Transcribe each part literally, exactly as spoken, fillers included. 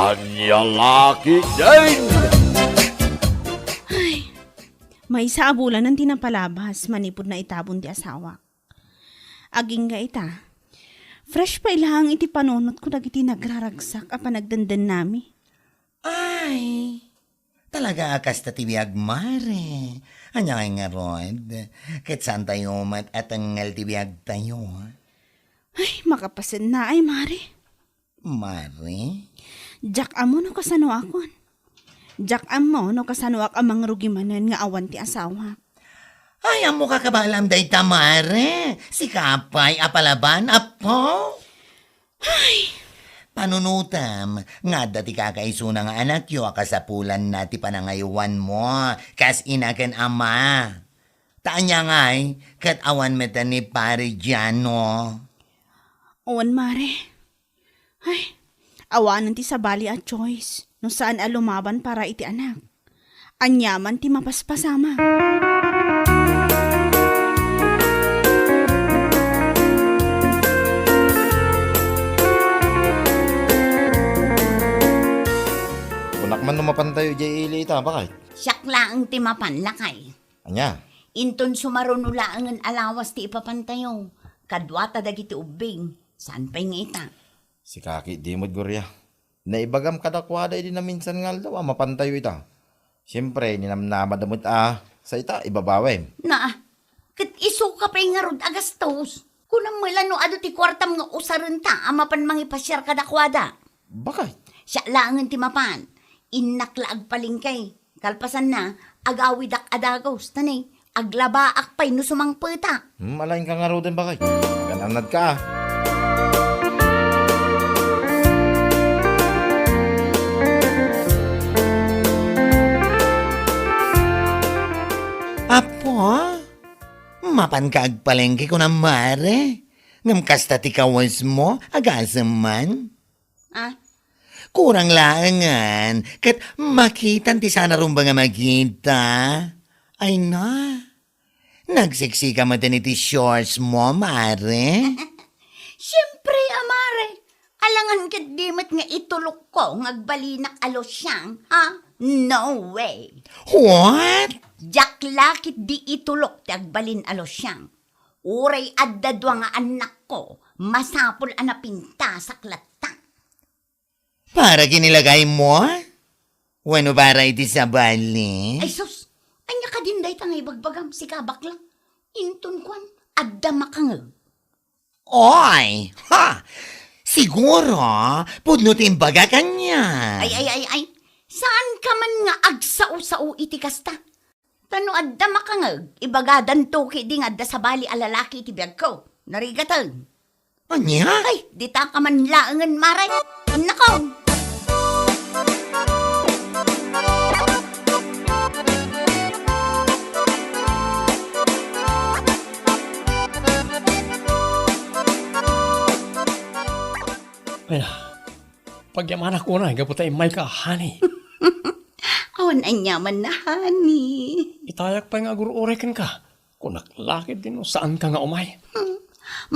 Ania la ketdin? Ay, maysa a bulanen ti napalabas manipud naitabon ti asawak. Agingga ita, fresh pay laeng iti panunotko dagiti nagraragsak a panagdendennami. Ay, talaga a kasta ti biag, mare. Ania ngay ngarud? Ket saantayo met a tengngel ti biagtayo? Ay, makapasennaay, mare. Mare? Diak ammo no kasanoakon. Diak ammo no kasanoak a mangrugi manen nga awan ti asawak. Ay, ammoka kabaelam dayta, mare. Sika pay a palaban, apo? Ay! Panunotem nga adda ti kakaisuna nga anakyo a kasapulanna ti panangaywanmo kas ina ken ama. Ta ania ngay, ket awan met ni Pare Giano? Awan, mare. Ay, awanen ti sabali a choice no saan a lumaban para iti anak. Aniaman ti mapaspasama. Kunak man no mapantayo idiay ili ita, bakay? Siak laeng ti mapan, lakay. Ania? Inton sumaruno laengen a lawas ti ipapantayo, kaduata dagiti ubbing, saan pay nga ita? Sika ketdi met, Gloria. Naibagam kadakuada idi naminsan nga aldaw a mapantayo ita. Siempre, ninamnamada met a sa ita, ibabawem. Naa, ket isuka pay ngarud a gastos. Kunam met la no adu ti kuartam nga usarenta a mapan mangipasiar kadakuada. Bakay? Siak laengen ti mapan. Innak la agpalengke. Kalpasanna, agawidak a dagus, ta ne, aglabaak pay no sumangpeta. Hmm, alaenka ngaruden, bakay. Agan-annadka, a. Apo, mapanka agpalengke kunam, mare? Ngem kasta ti kawesmo, agasem man. Ah? Kurang laengen, ket makitan ti saan a rumbeng a makita. Ay na, nagseksika met iti shorts mo, mare? Siempre, a mare. Alangan ket di met nga itulokko nga agbalinak a losyang, ha? No way. What? Diak la ket di itulok ti agbalin a losyang. Uray adda dua nga annakko, masapul a napintasak latta. Para kinilagay mo? Wenno para iti sabali? Ay sus, ania kadin dayta nga ibagbagam, sika bakla? Inton kuan, adda makangeg. Oy! Ha! Siguro, pudno ti imbagak ania. Ay, ay, ay, ay. Saan ka man nga agsao-sao iti kasta? Ta no adda makangeg, ibagadanto ketdi nga adda sabali a lalaki iti biagko. Narigaten. Ania? Ay, dita ka man laengen, mare. Nako! Ay, pagyamanak unay gapu ta immayka, honey. Awan aniamanna, honey. Itayak pay nga agur-uray kenka. Kunak la ketdi no saanka nga umay. Hmm.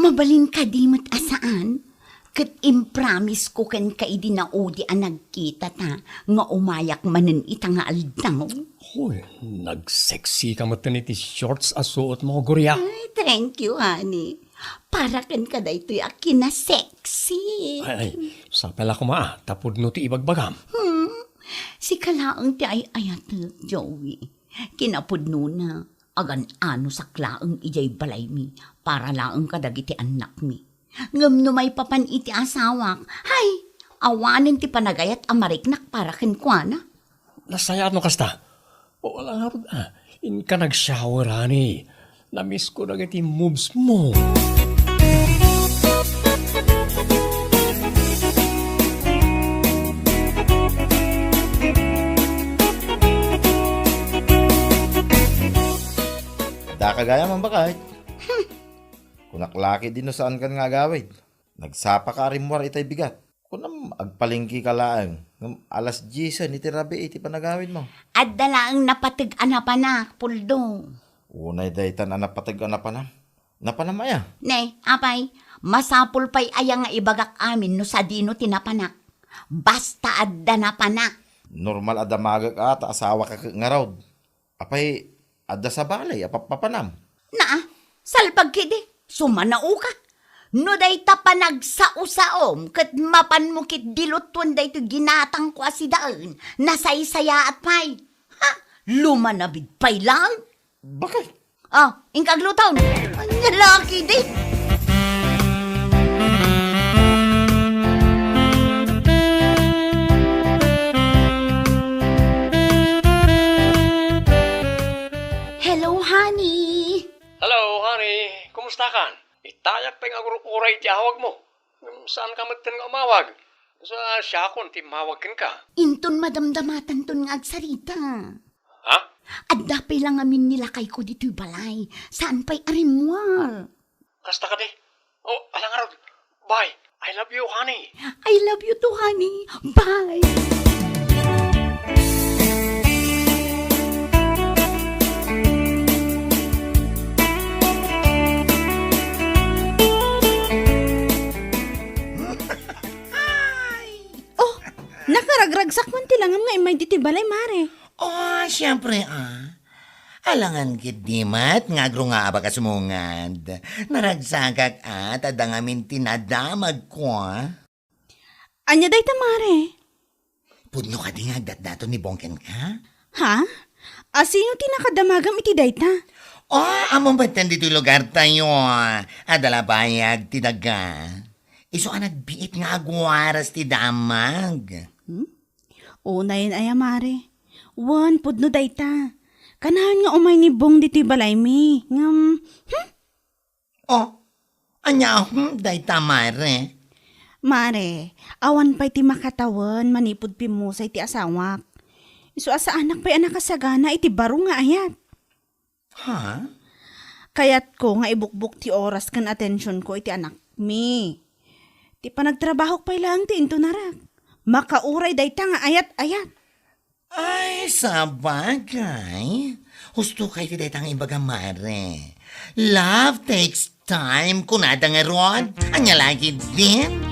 Mabalin kadi met a saan? Ket impromise ko kenka idi naudi a nagkitata nga umayak manen ita nga aldaw. Hoy, nagseksika met iti shorts a suotmo, Gloria. Ay, thank you, honey. Para kenka daytoy a kinasexy. Ay, ay, sapay la koma, a, ta pudno ti ibagbagam. Hmm. Sika laeng ti ay-ayatek, Joey. Kinapudnona, agan-anosak laeng idiay balaymi para laeng kadagiti annakmi. Ngem no maipapan iti asawak, hay, awanen ti panagayat a mariknak para kenkuana. Nasayaat no kasta. O, ala ngarud, a, inka nag-shower, honey. Namisko dagiti moves mo. Daka gayam, bakay. Hmm. Kunak la ketdi no saankan nga agawid. Nagsapaka a rimmuar itay bigat. Kunam, agpalengkeka laeng. Ngem alas diesen iti rabii ti panagawidmo. Adda laeng napateg a napanak, Puldo. Unay daytan a napateg a napanam. Napanam aya? Ne, apay, masapul pay aya nga ibagak amin no sadino ti napanak? Basta adda napanak. Normal a damagek a ta asawaka ket ngarud. Apay, adda sa balay a pappapanam? Naa, salpag ketdi, sumanaoka. No dayta panagsao-saom ket mapanmo ketdi lutuen daytoy ginatangko a sidaen, nasaysayaat pay. Ha? Lumanabid pay lang? Bakit? Ah, inka aglutom. Ania la ketdi? Hello, honey. Hello, honey. Kumusta kan? Itayak pay nga agur-uray ti awagmo. Ngem saanka metten nga umawag. Sa siakon ti mawag kenka. Inton madamdamatanton nga agsarita. Ha? Adda pay la ngamin ni lakayko ditoy balay. Saan pay a rimmuar. Kasta kadi? Oh, ala ngarud. Bye. I love you, honey. I love you too, honey. Bye. Oh, nakaragragsak man ti langam nga immay ditoy balay, mare. Oh, siempre, ah. Alangan ketdi met nga agrungaabak a sumungad. Naragsakak, ah, ta adda ngamin ti nadamagko, ah. Ania dayta, mare? Pudno kadi nga agdatdaton ni Bong kenka? Ha? A sino ti nakadamagam iti dayta? Oh, ammom metten ditoy lugartayo. Adda la bayag ti daga. Isu a nagbiit nga agwaras ti damag. Hmm? Unayen aya, mare. Wen, pudno dayta. Kanayon nga umay ni Bong ditoy balaymi. Ngem, hmm? Oh, ania, hmm, dayta, mare? Mare, awan pay ti makatawen manipud pimmusay ti asawak. Isu a saanak pay a nakasagana iti baro nga ayat. Ha? Kayatko nga ibukbok ti oras ken atensionko iti anakmi. Ti panagtrabahok pay laeng ti intunarak. Makauray dayta nga ayat-ayat. Ay, sabagay. Husto kay ti dayta nga ibaga, mare. Love takes time, kunada ngarud. Ania la ketdin?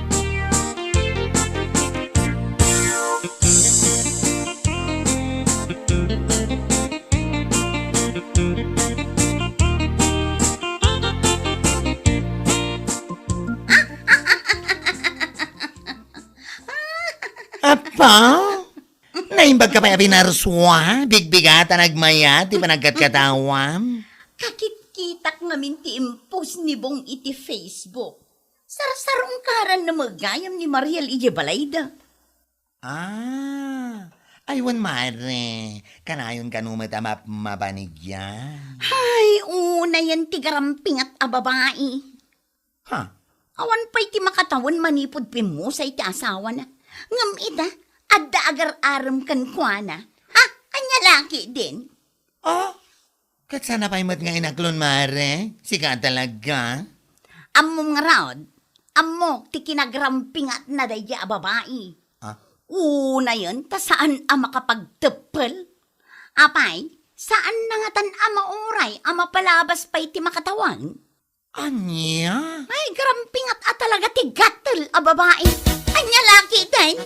Apa? Naimbag ka pay a binarsua? Bigbigatan a nagmayat ti panagkatkatawam? Kakitkitak ngamin ti impost ni Bong iti Facebook. Sarsarungkaran na met gayam ni Mariel idiay balayda. Ah, ay wen, mare. Kanayon kano met a map-, mabanigyan. Hay, unayen ti garampingat a babai. Ha? Awan pay ti makatawen manipud pimmusay ti asawana. Ngem ita, adda agar-arem kenkuana. Ha? Ania la ketdin? Oh, ket sana pay met nga inaklon, mare? Sika talaga? Ammom ngarud, ammok ti kinagarampingatna daydiay a babai. Ah? Unayen ta saan a makapagteppel. Apay, saanna ngatan a mauray a mapalabas pay ti makatawen? Ania? Ay, garampingat a talaga ti gattel a babai. Ania la ketdin?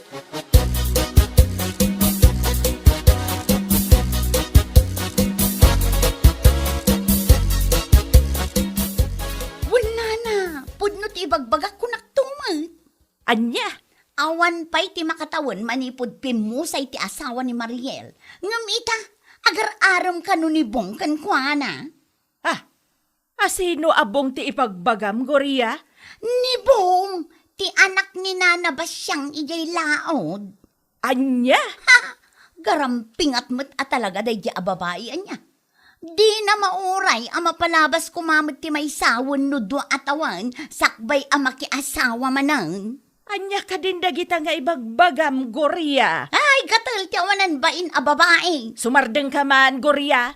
Wen, nana, pudno ti ibagbagak, kunak tumet. Ania? Awan pay ti makatawen manipud pimmusay ti asawa ni Mariel. Ngem ita, agar-arem kano ni Bong kenkuana. Ah, a sino a Bong ti ipagbagam, Gloria? Ni Bong, ti anak ni Nana Basiang idiay laod. Ania? Ha! Garampingat met a talaga daydiay a babai, ania. Dina mauray a mapalabas koma met ti maysa wenno dua a tawen sakbay a makiasawa manen. Ania kadin dagita nga ibagbagam, Gloria? Ay, gattel ti awanan bain a babai. Sumardengka man, Gloria.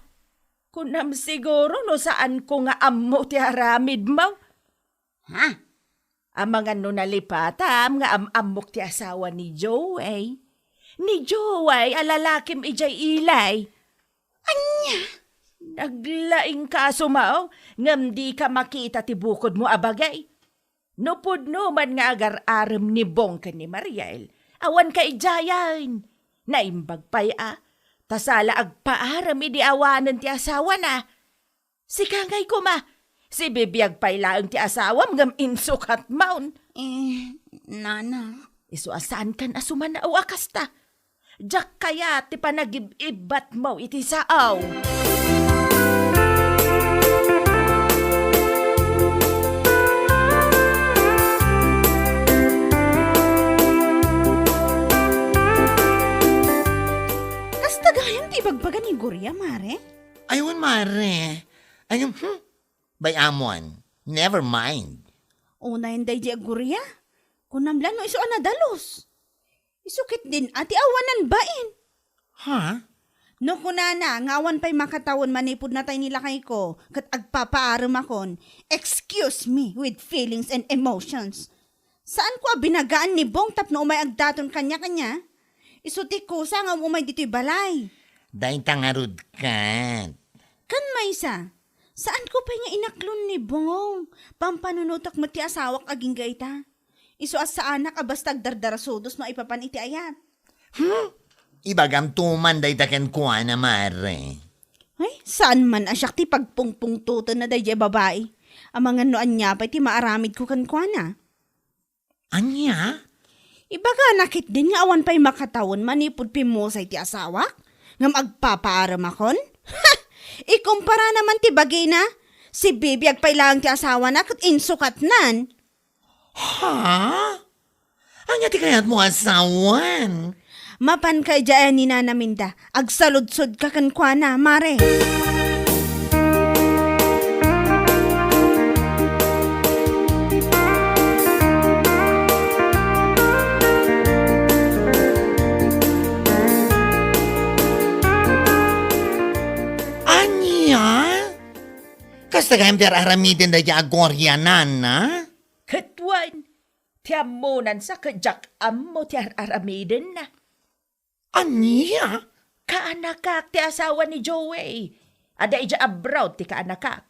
Kunam siguro no saanko nga ammo ti aramidmo. Ha? Amangan no nalipatam nga am-ammok ti asawa ni Joey. Ni Joey a lalakim idiay ilay. Ania? Naglaingka a sumaw, ngem dika makita ti bukodmo a bagay. No pudno man nga agar-arem ni Bong ken ni Mariel, Awan kaidiayen. Naimbag pay a, ta sala agpaarem idi awanen ti asawana. Sika ngay koma, sibibiag pay laeng ti asawam ngem insukatmon. Eh, nana. Isu a saankan a sumanaw a kasta. Diak kayat ti panagib-ibbatmo iti sao. Kasta gayam ti ibagbaga ni Gloria, Mare? Ay, wen, Mare. Ay, hmm? Bay-amon. Never mind. Unayen daydi a Gloria. Kunam la no isu a nadalus. Isu ketdin a ti awanan bain. Ha? No kunana nga awan pay makatawen manipud natay ni lakayko ket agpapaaremakon, excuse me with feelings and emotions. Saanko a binagaan ni Bong tapno umay agdaton kaniakania? Isu ti kusa nga umay ditoy balay. Dayta ngarud ket. Ken maysa, saanko pay nga inaklon ni Bong. Pampanunotek met ti asawak agingga ita. Isu a saanak a basta agdardarasudos no aipapan iti ayat. Hmm? Ibagamto man dayta kenkuana, Mare. Ay, saan man a siak ti pagpungpungtotenna daydiay babai. Amangan no ania pay ti maaramidko kenkuana. Ania? Ibagana ketdin nga awan pay makatawen manipud pimmusay ti asawak? Ngem agpapaaremakon? Ha! Ikumpara naman ti bagina. Sibibiag pay laeng ti asawana ket insukatnan. Ha? Ania ti kayatmo a sawen? Mapanka idiay ni Nana Minda. Agsaludsodka kenkuana, Mare. Ania? Kasta gayam ti ar-aramiden daydi a Gloria, Nana? Ket wen, ti ammonansa ket diak ammo ti ar-aramidenna. Ania? Kaanakak ti asawa ni Joey. Adda idiay abroad ti kaanakak.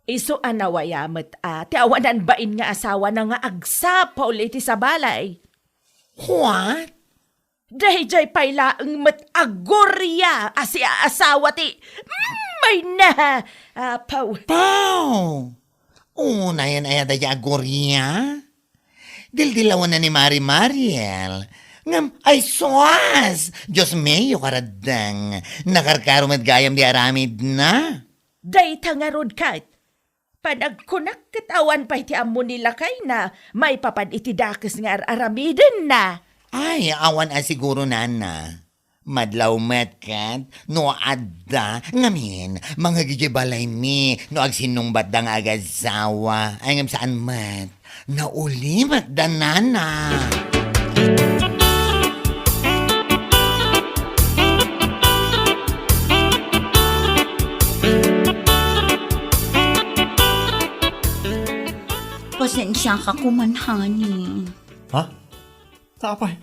Isu a nawaya met a ti awanan bain nga asawana nga agsapul iti sabalay. What? Daydiay pay laeng met a Gloria a siaasawa ti, mm, may na, apaw. Paw! Unayen aya daydiay a Gloria? Dildilawanna ni Mari Mariel. Ngem, ay sus! Dios mio, karaddeng. Nakarkaro met gayam di aramidna. Dayta ngarud ket, panagkunak ket awan pay ti ammo ni lakayna maipapan iti dakes nga ar-aramidenna. Ay, awan a siguro, Nana. Madlaw met ket no adda, ngamin, mangngeg idiay balaymi no agsinnungbatda nga agasawa. Ay, ngem saan met. Naulimek da, Nana. Pasensiaka koman, honey. Ha? Ta apay?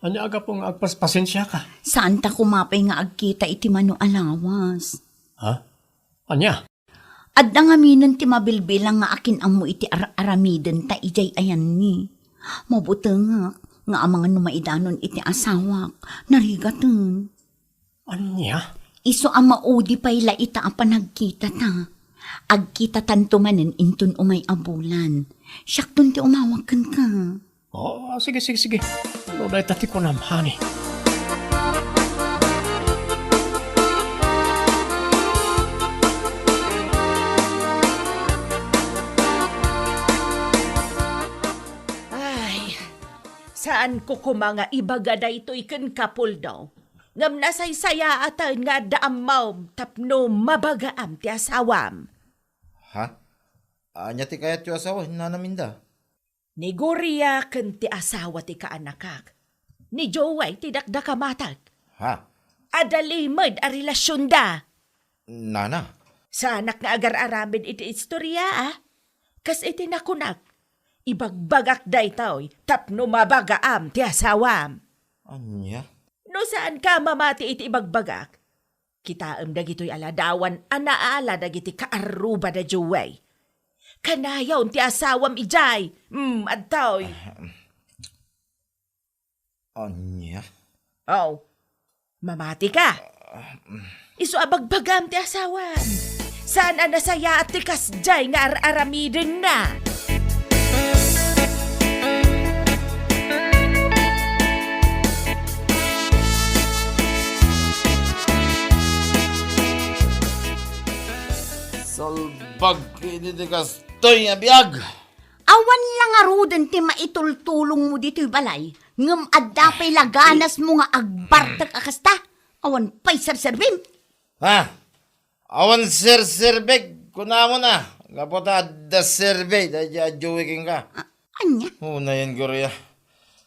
Ania a gapu nga agpas-, pasensiaka? Saanta koma pay nga agkita iti mano a lawas. Ha? Ania? Adda ngaminen ti mabilbilang nga akin-ammo iti ar-aramidenta idiay ayanni. Mabutengak nga amangan no maidanon iti asawak, narigaten. Ania? Isu a maudi pay la ita a panagkitata. Agkitatanto manen inton umay a bulan. Siakton ti umawag kenka. Oh, sige, sige, sige. No dayta ti kunam, honey. Ay, saanko koma nga ibaga daytoy ken Kapuldo. Ngem nasaysayaaten nga adda ammom tapno mabagaam ti asawam. Ha? Ania ti kayatyo a sawen, Nana Minda? Ni Gloria ken ti asawa ti kaanakak. Ni Joey ti dakdakamatek. Ha? Adda limed a relasionda. Nana? Saanak nga agar-aramid iti istoria, a? Kas iti nakunak, ibagbagak daytoy tapno mabagaam ti asawam. Ania? No saanka mamati iti ibagbagak, kitaem dagitoy a ladawan a naala dagiti kaarruba da Joey. Kanayon ti asawam idiay. Mm, adtoy. Ah, mm. Ania? Aw, mamati ka. Isu a bagbagam ti asawam. Saan a nasayaat ti kasdiay nga ar-aramidenna. Salbag iti kastoy nga biag. Awan la ngaruden ti maitultulongmo ditoy balay, ngem adda pay la ganasmo nga agbartek a kasta. Awan pay serserbim. Ha? Awan serserbek, kunamon a. Gapu ta adda serbi, daydi a Joey kenka. A-, ania? Unayen, Gloria.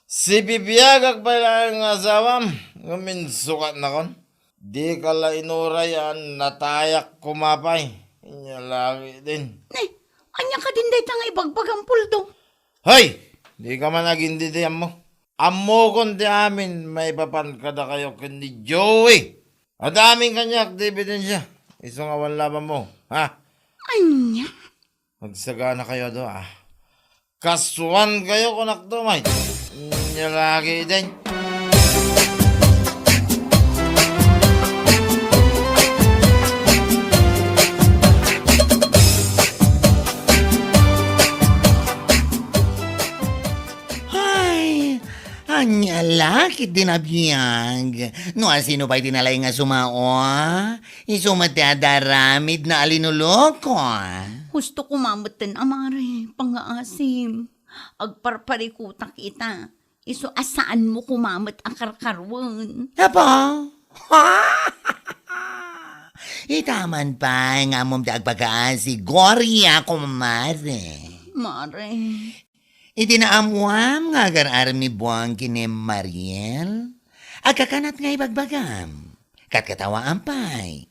Sibibiagak pay laeng nga asawam, ngem insukatnakon. Dika la inuray a natayak koma pay. Inya lagi din. Ne, ania kadin dayta nga ibagbagam, Puldo? Hoy! Dika man agindidi ammo. Ammokon ti amin maipapan kadakayo ken ni Joey. Adda amin kaniak ti ebidensia. Isu nga awan labanmo, ha? Ania? Magsagana kayo adu, ah. Kasuan kayo, kunak to, may. Nya lagi, day. Ay, ania la ket di nabiag. No asino pay ti nalaing a sumao, isu met ti adda aramidna a linuloko. Husto koma metten a mare, pangngaasim. Agparparikutak ita. Isu a saanmo koma met a karkaruen. Apa? Ita man pay nga ammom ti agpakaasi, Gloria, kumare. Mare. Iti naammoam nga agar-arem ni Buang ken ni Mariel, agkakanat nga ibagbagam. Katkatawaam pay.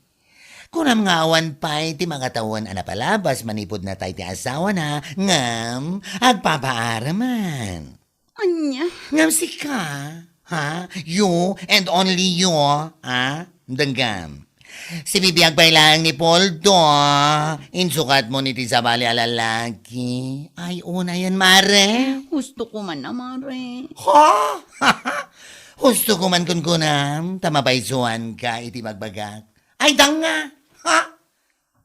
Kunam nga awan pay ti makatawen a napalabas manipud natay ti asawana, ngem agpapaaraman. Ania? Ngem sika, ha? You and only you, ha? Denggam. Sibibiag pay laeng ni Poldo, insukatmon iti sabali a lalaki. Ay, unayen, mare. Husto koma a, mare. Ha? Husto koma kunkunam, ta mapaysuanka iti bagbagak. Ay, danga! Ha?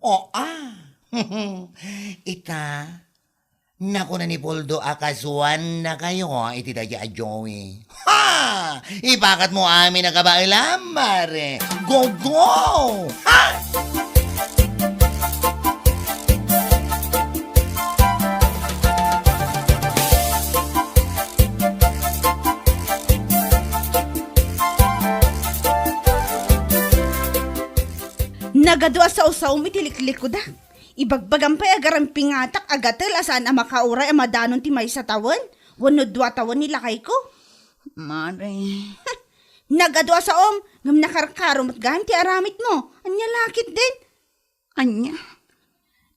O, a. Ita, nakuna ni Poldo a kasuannakayo iti dayta a Joey. Ha! Ipakatmo amin a kabaelam, mare. Go, go! Ha! Nagadu a saosaom iti liklikod a. Ibagbagam pay a garam pingatak a gatel a saan a makauray a madanon ti maysa tawen wenno dua tawen ni lakayko. Mare. Nagadu a saom, ngem nakarkaro met gayam ti aramidmo. Ania la ketdin? Ania?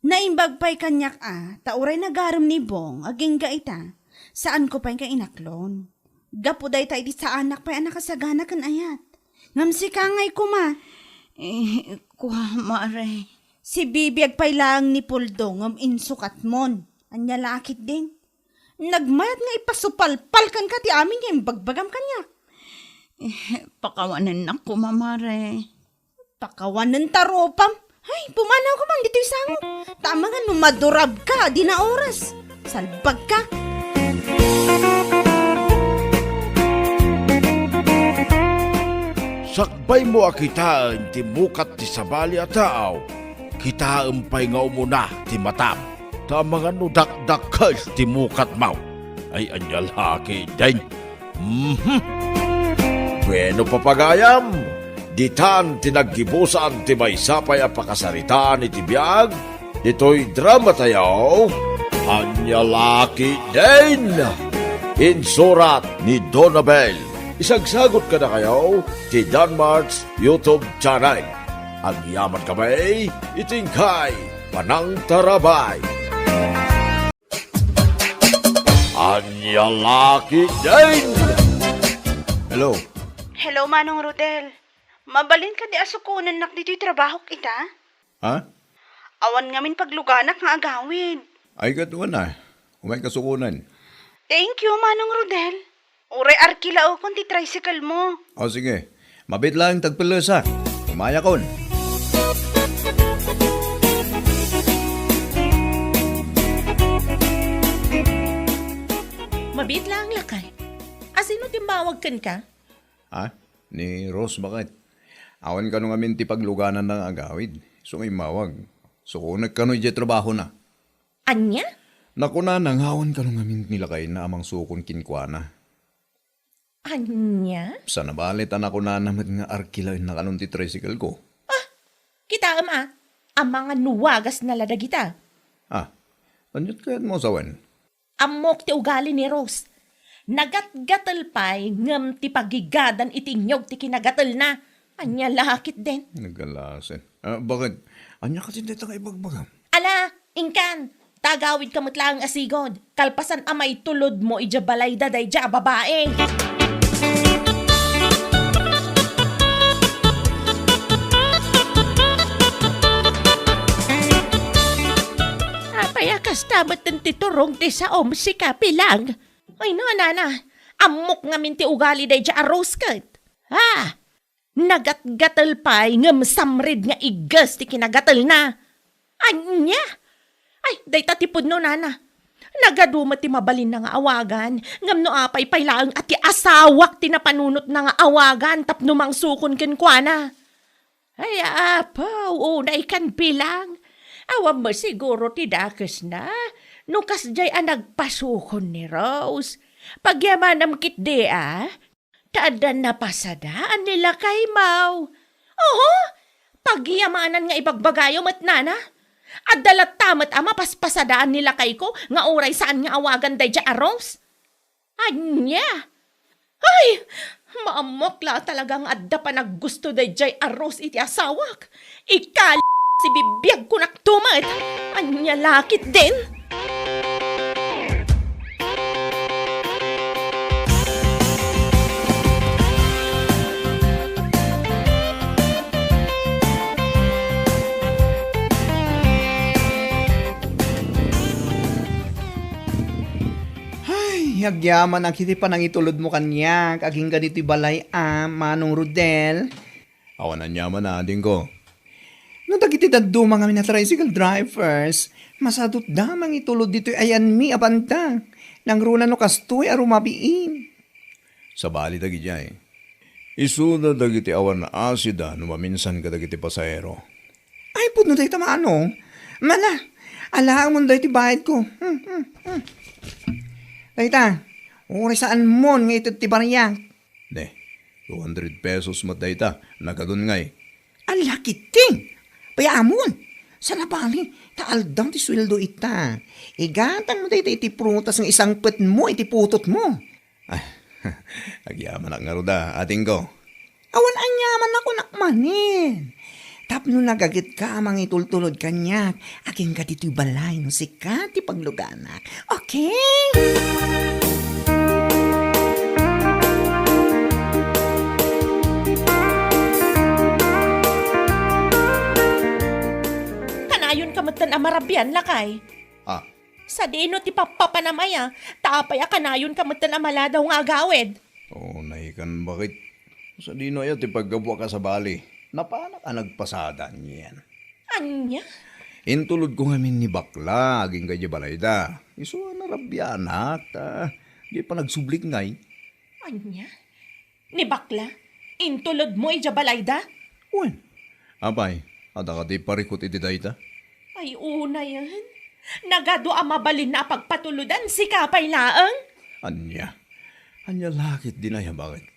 Naimbag pay kaniak a, ta uray nagarem ni Bong, agingga ita. Saanko pay nga inaklon. Gapu dayta idi saanak pay a nakasagana ken ayat. Ngem sika ngay koma. Eh, kua, mare. Sibibiag pay laeng ni Poldo ngem insukatmon. Ania la ketdin? Nagmayat nga ipasupalpal kenka ti amin nga imbagbagam kaniak. Eh, pakawanennak koma, mare. Pakawanen ta rupam. Ay, pumanawka man ditoy sangok. Ta amangan no madurabka, di na oras. Salbagka. Sakbaymo a kitaen ti mukat ti sabali a tao, kitaem pay nga umuna ti matam. Ta amangan no dakdakkel ti mukatmo. Ay, ania la ketdin? Mhm. Bueno, papagayam, ditan ti naggibusan ti maysa pay a pakasaritaan iti biag ditoy dramatayo, Ania la ketdin? Insurat ni Donabel. Isagsagot kadakayo ti Danmart's YouTube channel. Agyaman kami iti inkay panangtarabay. Ania la ketdin? Hello. Hello, Manong Rodel. Mabalin kadi a sukonennak ditoy trabahok ita? Ha? Awan ngamin pagluganak nga agawid. Ay, ket wen a. Umayka sukonen. Thank you, Manong Rodel. Uray arkilaekon ti tricycle mo. O, sige. Mabiit laeng ti agpellesak. Imayakon. Mabiit laeng, lakay. Asino ti immawag kenka? Ha? Ni Rose, baket. Awan kano ngamin ti paglugananna nga agawid. Isu nga immawag. Sukonek kano idiay trabahona. Ania? Nakunana nga awan kano ngamin ni lakayna a mangsukon kenkuana. Ania? Saan a bale ta nakunana met nga arkilaenna kanon ti tricycle ko. Ah! Kitaem a, amangan no wagasna la dagita. Ah, aniat kayatmo, sawen? Ammok ti ugali ni Rose. Nagatgatel pay ngem ti pagigadan iti inyog ti kinagatelna. Ania la ketdin? Nagalasen. Ah, baket? Ania kadi dayta nga ibagbagam? Ala, inkan, ta agawidka met laeng a sigud, kalpasan a maitulodmo idiay balayda daydiay a babai. Apay a kasta met ti turong ti saom, sika, Pilang? Ay, no, nana, ammok ngamin ti ugali daydiay a Rose ket. Ah! Nagatgatel pay ngem samrid nga igges ti kinagatelna. Ania? Ay, dayta ti pudno, nana. Nagadu met ti mabalinna nga awagan, ngem no apay pay laeng a ti asawak ti napanunotna nga awagan tapno mangsukon kenkuana. Ay, apo, unay kan, Pilang. Awan met siguro ti dakesna no kasdiay a nagpasukon ni Rose. Pagyamanam ketdi a, ta adda napasadaan ni lakaymo. Oho, pagyamanan nga ibagbagayo met, nana. Adda latta met a mapaspasadaan ni lakayko nga uray saan nga awagan daydiay a Rose. Ania? Ay, maammok la talaga nga adda panaggusto daydiay a Rose iti asawak. Ikali, sibibiagkonakto met. Ania la ketdin? Ay, agyamanak iti panangitulodmo kaniak agingga ditoy balay a, Manong Rodel. Awan aniaman a, adingko. No dagiti dadduma ngamin a tricycle drivers, masadutda mangitulod ditoy ayanmi a banda. Nangruna no kastoy a rumabiin. Sabali dagidiay. Isuda dagiti awan asida no maminsan kadagiti pasahero. Ay, pudno dayta, Manong. Mala, alaamon dayta bayadko. Hmm, hmm, hmm. Dayta, uray saanmon nga ited ti bariak. Ne, two hundred pesos met dayta, nagadun ngay. Ala ketdin! Pay amon! Saan a bale, ta aldaw ti sueldo ita. Igatangmo dayta iti prutas nga isangpetmo iti putotmo. Ay, agyamanak ngarud a, adingko. Awan aniaman a kunak manen. Tapno nagagetka a mangitultulod kaniak, agingga ditoy balay no sika ti pagluganak. Okay? Kanayonka metten a marabian, lakay. Ah. Sadino ti pappapanam aya, ta apay a kanayonka metten a maladaw nga agawid? Oh, naikan bakit? Sadino aya ti paggapuak a sabali? Napanak a nagpasada nian. Ania? Intulodko ngamin ni bakla, agingga idiay balayda. Isu a narabianak, ta di panagsublik ngay. Ania? Ni bakla? Intulodmo idiay balayda? Wen. Apay, adda kadi parikut iti dayta? Ay, unayen. Nagadu a mabalinna a pagpatulodan, sika pay laeng. Ania? Ania la ketdin aya, bakit?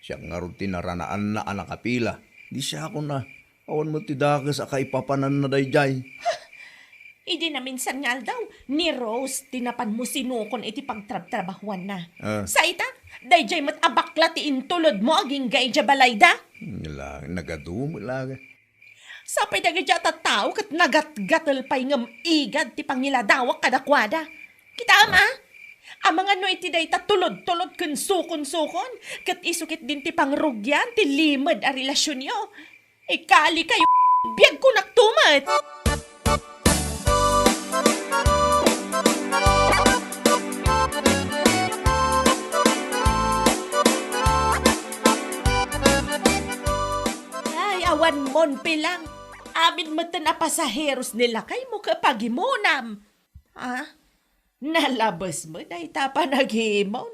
Siak ngarud ti naranaanna a nakapila. Di siakon a Awan met ti dakes a kaipapananna daydiay. Idi naminsan nga aldaw, ni Rose ti napanmo sinukon iti pagtrabtrabahuanna. Ah. Sa ita, daydiay met a bakla ti intulodmo agingga idiay balayda. Nila, nagadu met la. Sapay dagiti a tattao ket nagatgatel pay ngem igad ti pangiladawak kadakuada. Kitaem, ah? Amangan no iti dayta tulod-tulod ken sukon-sukon, ket isu ketdin ti pangrugian ti limed a relasionyo. Ikali kayo, biagkonakto met. Panmon, Pilang. Amin metten a pasaheros ni lakaymo ket pagimonam. Ah, nalabes met dayta panagimon.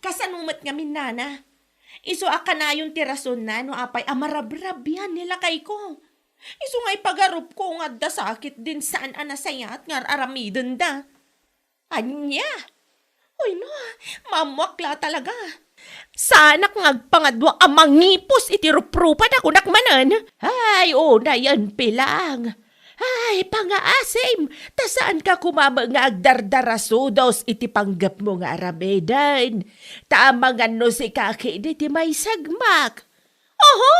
Kasano met ngamin, nana? Isu a kanayon ti rasonna no apay a marabrabian ni lakayko. Isu nga ipagarupko nga adda sakit din saan a nasayaat nga ar-aramidenda. Ania? Ay na, maammoak la talaga. Saanak nga agpangadua a mangipos iti ruprupada kunak manen. Ay, unayen, Pilang. Ay, pangaasim, ta saanka koma met nga agdardarasudos iti panggepmo nga aramiden. Ta amangan no sika ketdi ti maisagmak. Oho!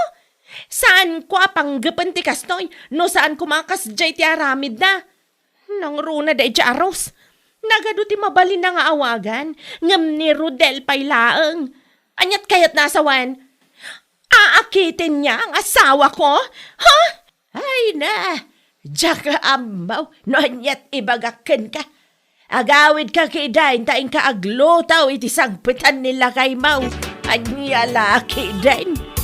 Saanko a panggepen ti kastoy no saan koma a kasdiay ti aramidna. Nangruna daydiay a Rose. Nagadu ti mabalinna nga awagan, ngem ni Rodel pay laeng. Aniat kayatna a sawen? Aakiten niya ang asawako? Ha? Ay na, diak ammo no aniat ibagak kenka. Agawidka ketdin ta inka agluto iti sangpetan ni lakaymo. Ania la ketdin?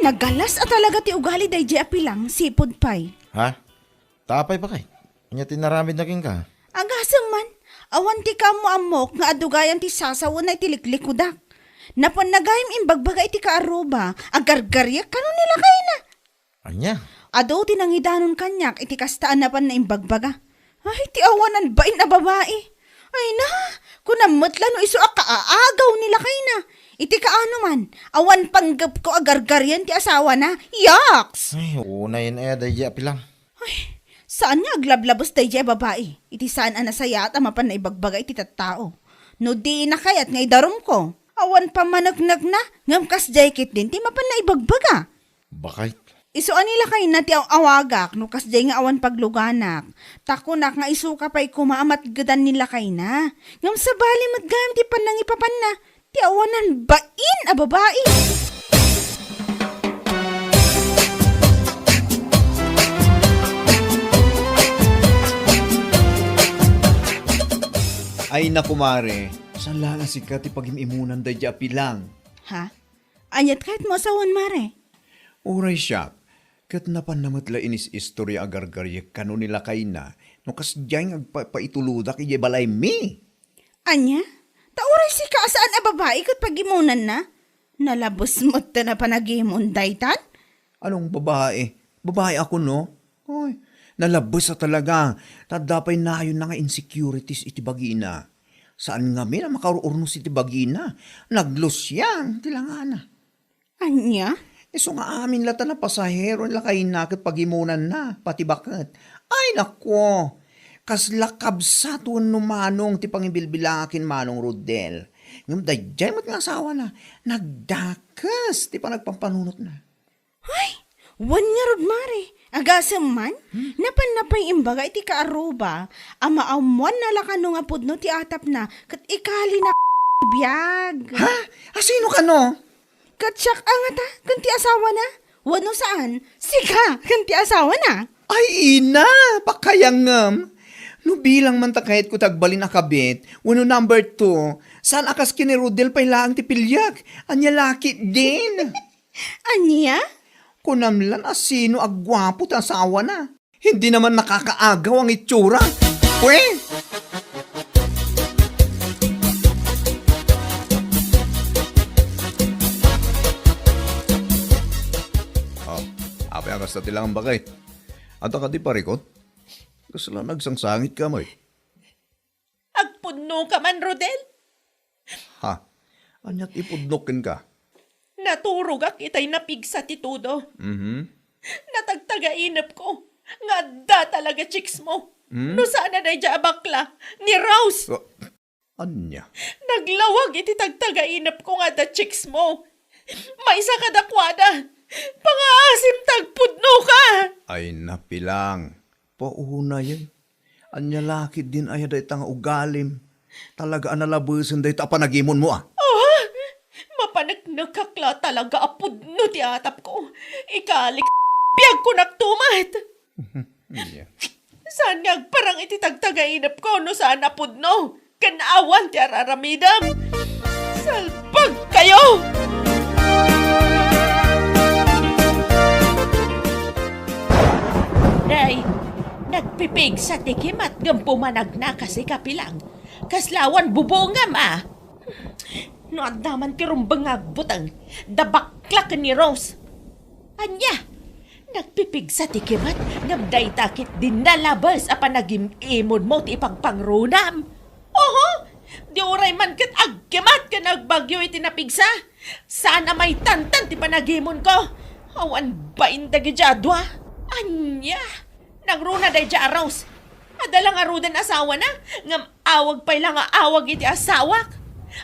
Nagalas a talaga ti ugali daydiay a Pilang, sipud pay. Ha? Ta apay, baket? Ania ti inaramidna kenka? Agasem man, awan ti kaammo-ammok nga adugayan ti sasawenna iti liklikudak. Napanna gayam imbagbaga iti kaarruba, agargariek kano ni lakayna. Ania? Adu ti nangidanon kaniak iti kasta a napanna imbagbaga. Ay, ti awanan bain a babai. Ay na, kunam met la no isu a kaaagaw ni lakayna. Iti kaano man, awan panggepko a gargarian ti asawana. Yaks! Ay, unayen aya daydiay a Pilang. Ay, saan nga aglablabes daydiay a babai iti saan a nasayaat a mapanna ibagbaga iti tattao. No dina kayat nga idarumko, awan pammaneknekna, ngem kasdiay ketdin ti mapanna ibagbaga. Baket. Isu a ni lakayna ti aw-awagak no kasdiay nga awan pagluganak. Ta kunak nga isuka pay koma a matgedan ni lakayna. Ngem sabali met gayam ti pannangipapanna. Ti awanan bain a babai. Ay, naku, mare, saan la nga sika ti pagim-imunan daydiay a Pilang? Ha? Aniat kayatmo a sawen, mare? Uray siak, ket napanna met la inis-istoria a gargariek kano ni lakayna no kasdiay nga agpa-, paitulodak idiay balaymi. Ania? Ta uray sika a saan a babai ket pagimonanna? Nalabes met ta napanagimon daytan? Anong babai? Babai ako, no? Oy, nalabes a talaga. Ta adda pay nayonna nga insecurities iti bagina. Saan ngamin a makaur-urnos iti bagina. Naglusiang ti langana. Ania? Isu nga amin la ta napasahero ni lakayna ket pagimonanna, pati baket. Ay, nako! Kasla kabsat wenno manong ti pangibilbilangak ken Manong Rodel. Ngem daydiay met nga asawana, nagdakes ti panagpampanunotna. Ay, wen ngarud, mare, agasem man, napanna pay imbaga iti kaarruba a maammoanna la kano nga pudno ti atapna ket ikalina biag. Ha? A, sino kano? Ket siak a ngata ken ti asawana? Wenno saan, sika ken ti asawana? Ay, ina, pakayangem. No bilang man ta kayatko ti agbalin a kabit, wenno number two, saan a kas ken ni Rodel pay laeng ti piliek? Ania la ketdin? Ania? Kunam lan a sino a guapo ti asawana. Hindi naman nakakaagaw ang itsura. Pwe! Oh, apay a kasta ti langam, baket? Adda kadi parikut? Kasla nagsangsangit ka, may. Agpudno ka man, Rodel? Ha? Aniat ipudnok kenka? Naturogak itay napigsa ti todo. Mhm. Natagtagainepko nga adda talaga chicks mo. Hmm? No saan a daydiay a bakla, ni Rose. Oh, ania? Naglawag iti tagtagainepko nga adda chicks mo. Maysa kadakuada. Pangaasim ta agpudno ka. Ay, napilang. Paunayen. Ania la ketdin aya dayta nga ugalim? Talaga a nalabesen dayta a panagimonmo, a. Ah, mapaneknekak la talaga a pudno ti atapko. Ikalik, biagko naktumat. Iya. Saan nga agparang iti tagtagainepko no saan a pudno ken awan ti ar-aramidem? Salbagkayo! Day, nagpipigsa ti kimat ngem pumanagna kasi kapilang. Kasla awan bubongam, a? No adda man ti rumbeng nga agbuteng, da bakla ken ni Rose. Ania? Nagpipigsa ti kimat, ngem dayta ket dinna labes a panagim-imonmo ti ipagpangrunam. Oho! Di uray man ket agkimat ken agbagyo iti napigsa. Saan a maitantan ti panagimonko. Awan bain dagiti adua. Ania? Nangruna daydiay a Rose. Adda la ngaruden asawana, ngem awag pay la nga awag iti asawak.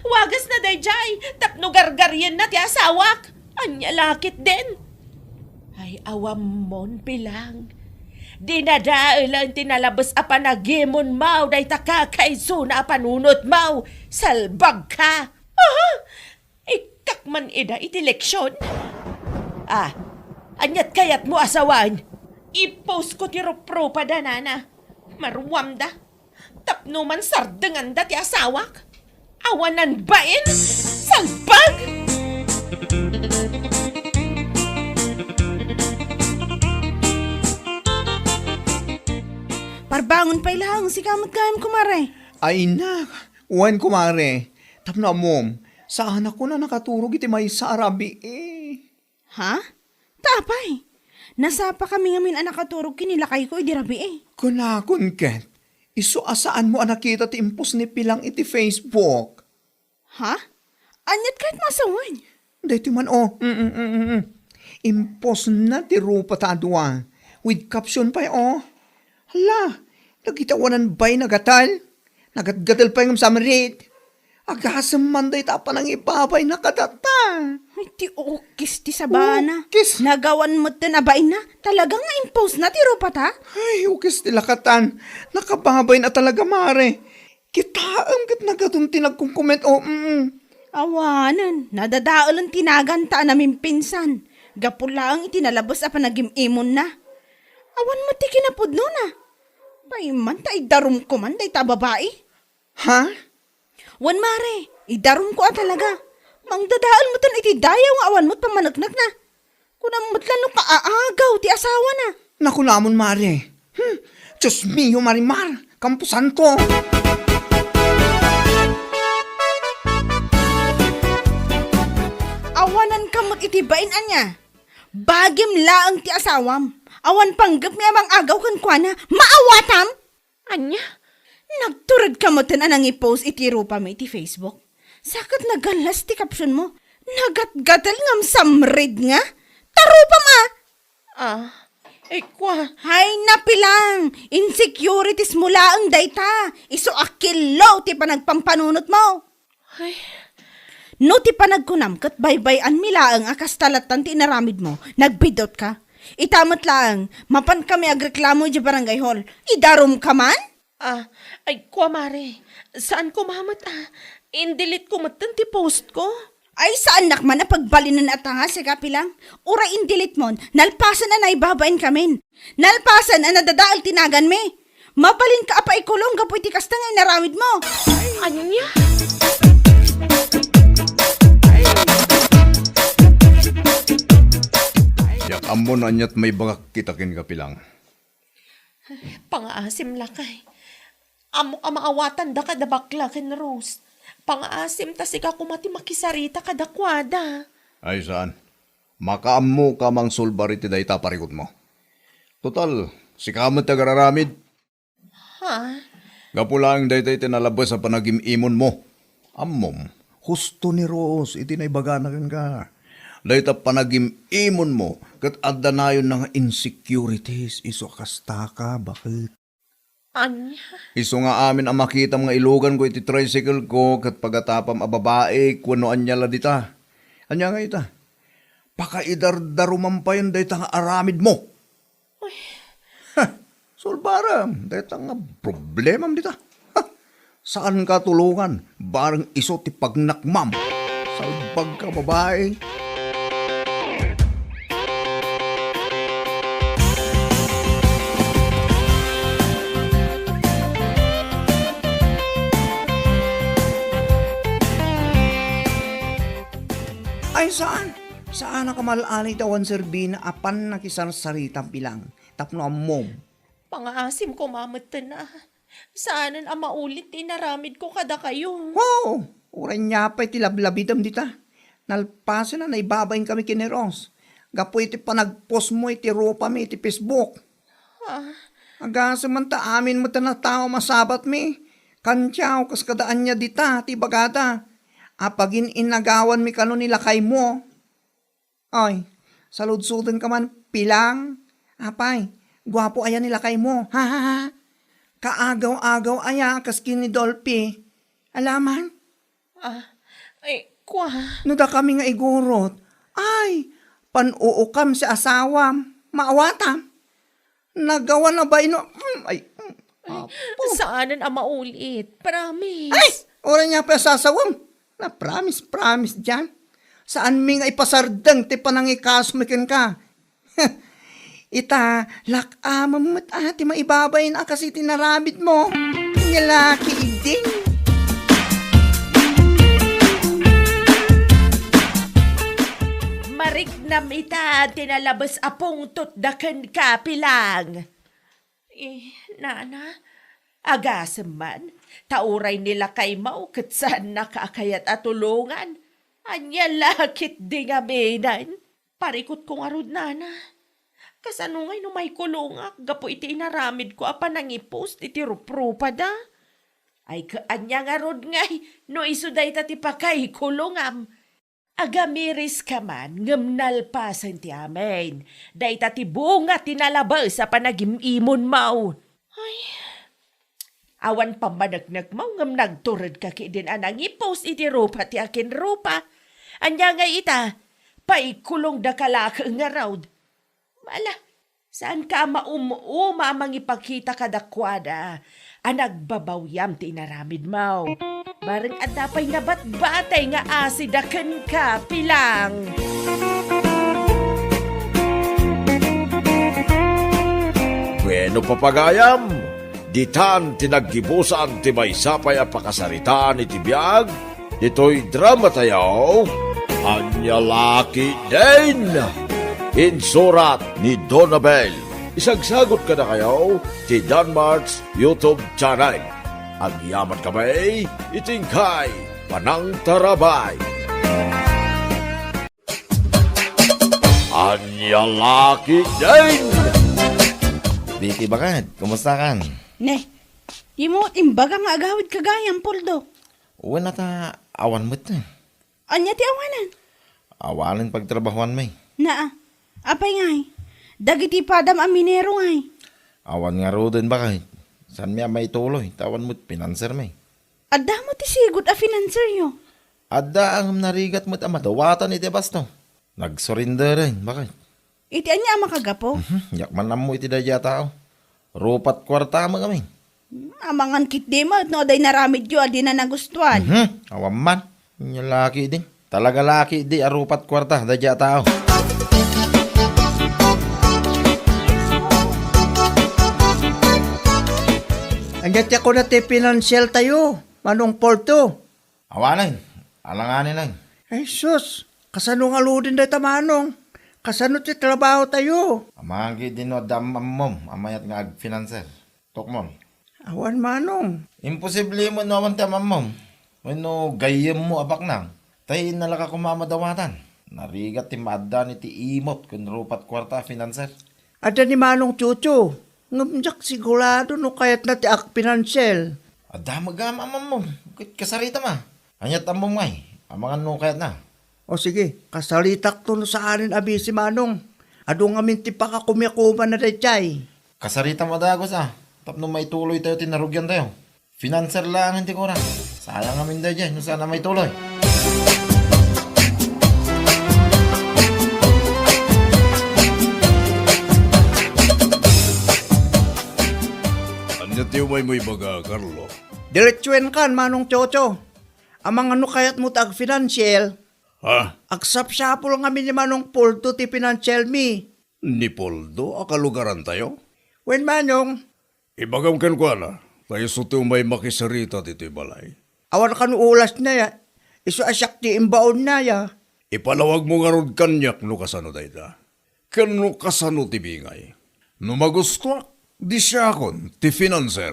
Wagasna daydiay tapno gargarienna ti asawak. Ania la ketdin? Ay, awammon, Pilang. Dinadaelen ti nalabes a panagimonmo dayta kakaisuna a panunotmo. Salbagka! Aha! Ikkak man ida iti leksion? Ah, aniat kayatmo a sawen? I-post ko ti ruprupada, nana. Maruamda. Tapno man sardenganda ti asawak. Awanan bain? Salbag! Parbangon pay laeng, sika met gayam, kumare. Ay, na, wen, kumare. Tapno ammom, saanak a nakaturog iti maysa a rabii. Ha? Ta apay? Nasapakami ngamin a nakaturog ken ni lakayko idi rabii. Kunakon ket, isu a saanmo a nakita ti impost ni Pilang iti Facebook. Ha? Aniat kayatmo a sawen? Daytoy man, o. Mm, mm, mm, mm. Impostna ti rupata a dua. With caption pay, o. Hala, dagiti awanan bain a gatel. Nagatgatel pay ngem samrit. Agasem man dayta a panangibabayna kadata. Ay, ti ukis ti sabana. Ukis. Nagawan metten a bainna. Talaga nga impostna ti rupata? Ay, ukis ti lakatan. Nakababayna talaga, mare. Kitaem ket nagadun ti nagkomkomment, o, mm. Awanen, nadadaelen ti naganta a namimpinsan. Gapu laeng iti nalabes a panagim-imonna. Awan met ti kinapudnona. Pay man ta idarumko man dayta a babai. Ha? Wen, mare, idarumko a talaga. Mangdadael metten iti dayaw nga awan met pammaneknekna. Kunam met la no kaaagaw ti asawana. Nakunamon, mare. Hmm, Dios mio, Marimar, kamposanto. Awananka met iti bain, ania? Bagim laeng ti asawam. Awan panggepmi a mangagaw kenkuana. Maawatam? Ania? Nagturedka metten a nangipost iti rupami iti Facebook? Sa ket nagallas ti captionmo. Nagatgatel ngem samrit nga? Ta rupam a! Ah, ay, kua. Hay, napilang! Insecuritiesmo laeng dayta. Isu a killo ti panagpampanunotmo. Ay. No ti panagkunam ket baybay-anmi laeng a kasta lattan ti inaramidmo, nagbidutka. Ita met laeng, mapankami agreklamo idiay barangay hall. Idarumka man? Ah, ay, kua, mare. Saan ko mamet, ah. Indelete ko metten ti post ko. Ay, saannak man a pagbalinen a tanga, sika, Pilang. Uray indelete mon, nalpasen a naibabainkamin. Nalpasen a nadadael ti naganmi. Mabalinka a paikulong gapu iti kasta nga inaramidmo. Ania? Diak ammo no aniat maibagak ita kenka, Pilang. Pangaasim, lakay. Ammok a maawatanda kada bakla ken Rose. Pangaasim ta sika koma ti makisarita kadakuada. Ay, saan? Makaammoka a mangsulbar iti dayta a parikutmo. Total, sika met ti agar-aramid. Ha? Gapu laeng dayta iti nalabes a panagim-imonmo. Ammom, husto ni Rose iti naibagana kenka. Dayta panagim-imonmo ket adda nayonna nga insecurities isu a kastaka, baket. Ania? Isu nga amin a makitam nga iluganko iti tricycle ko ket pagatapam a babaik wenno ania la dita. Ania nga ita? Pakaidardarumam payen dayta nga aramidmo. Uy. Ha, sulbarem dayta nga problemam dita. Ha, saanka tulongan, bareng isu ti pagnakmam. Salbagka, babai. Saan? Saan a kamal-alay ti awan serbina a pannakisarsaritam, Pilang, tapno ammom. Pangaasim koma metten a. Saanen a maulit ti inaramidko kadakayo. Ho! Uray nia pay ti lablabidem dita. Nalpasen a naibabain kami ken ni Ros gapu iti panagpostmo iti rupami iti Facebook. Ah. Agasem man ta amin met a tao masabatmi. Kantiaw kas kada ania dita ti ibagada. Apagin-innagawanmi kano ni lakaymo. Ay, saludsodenka man, Pilang. Apay, guapo aya ni lakaymo. Ha, ha, ha. Kaagaw-agaw aya kas ken ni Dolphy. Alaman? Ah, ay, kua. No dakami nga igurot, ay, pan-uukam si asawam, maawatam. Nagawan a baino, mm, ay, mm, ay, apo. Saanen a maulit, promise. Ay, uray nia pay a sasawem. Na promise, promise dian. Saanmi nga ipasardeng ti panangikasmi kenka. Ita, lak-amem met a ti maibabain a kas iti inaramidmo. Nia laki idi. Mariknam ita ti nalabes a pungtotda kenka, Pilang. Eh, nana, agasem man, ta uray ni lakaymo ket saannaka a kayat a tulongan. Ania la ketdi ngaminen? Parikutko ngarud, nana. Kasano ngay no maikulongak gapu iti inaramidko a panangipost iti ruprupada? Ay, ket ania ngarud ngay no isu dayta ti pakaikulongam? Agamiriska man, ngem nalpasen ti amin. Dayta ti bunga ti nalabes a panagim-imonmo. Ay, awan pammaneknekmo ngem nagturedka ketdin a nangipost iti rupa ti akinrupa. Ania ngay ita? Paikulongdaka la ket ngarud. Ala, saanka a maum-uma a mangipakita kadakuada a nagbabawiam ti inaramidmo. Bareng adda pay nabatbatay nga asida kenka, Pilang. Bueno, papagayam, ditan ti naggibusan ti maysa pay a pakasaritaan iti biag ditoy dramatayo, Ania la ketdin. Insurat ni Donabel. Isagsagot kadakayo ti Danmart's YouTube channel. Agyaman kami iti inkay panangtarabay. Ania la ketdin. Vicky, baket, kumusta kan? Ne, dimo imbaga nga agawidka gayam, Poldo. Wen, ata awan met. Ania ti awanan? Awanen pagtrabahoanmi. Naa. Apay ngay? Dagiti padam a minero ngay? Awan ngaruden, baket. Saanmi a maituloy, ta awan met finansermi. Adda met ti sigud a finanseryo? Adda, ngem narigat met a madawatan iti basto. Nagsurrenderen, baket. Iti ania a makagapu? Mhm, diak man ammo iti daydiay a tao. Rupa't kuarta met ngamin. Hmm, amangan ketdi met no adda inaramidyo a dina nagustuan. Mhm, awan man. Ania la ketdi. Talaga la ketdi a rupa't kuarta daydiay a tao. Ania ti kuna ti finansertayo, Manong Poldo? Awanen, alanganen. Ay sus, kasano ngaruden dayta, Manong? Kasano ti trabahotayo? Amangan ketdi no adda am-ammom a mayat nga agfinanser. Tukmol. Awan, Manong. Imposible met no awan ti am-ammom. Wenno gayyemmo a baknang. Ta innalaka koma a madawatan. Narigat ti maaddaan iti imot ken rupa't kuarta a finanser. Adda ni Manong Chucho, ngem diak sigurado no kayatna ti agpinansel. Adda met gayam ammom, ket kasaritam a. Ania't ammom ngay, amangan no kayatna. O sige, kasaritakto no saanen a bisi, Manong. Adu ngamin ti pakakumiakumanna daydiay. Kasaritam a dagus a, tapno maituloytayo ti narugiantayo. Finanser laengen ti kurak. Sayang ngamin daydiay no saan a maituloy. Ania ti umaymo ibaga, Carlo? Diretsoenkan, Manong Chocho. Amangan no kayatmo ti agfinansiel. Ha? Agsapsapul ngamin ni Manong Poldo ti finansielmi. Ni Poldo a kalugarantayo? Wen, Manong. Ibagam kenkuana, ta isu ti umay makisarita ditoy balay. Awan kano ulasna ya. Isu a siak ti imbaonna ya. Ipalawagmo ngarud kaniak no kasano dayta, ken no kasano ti bingay. No magustuak, di siakon ti financer.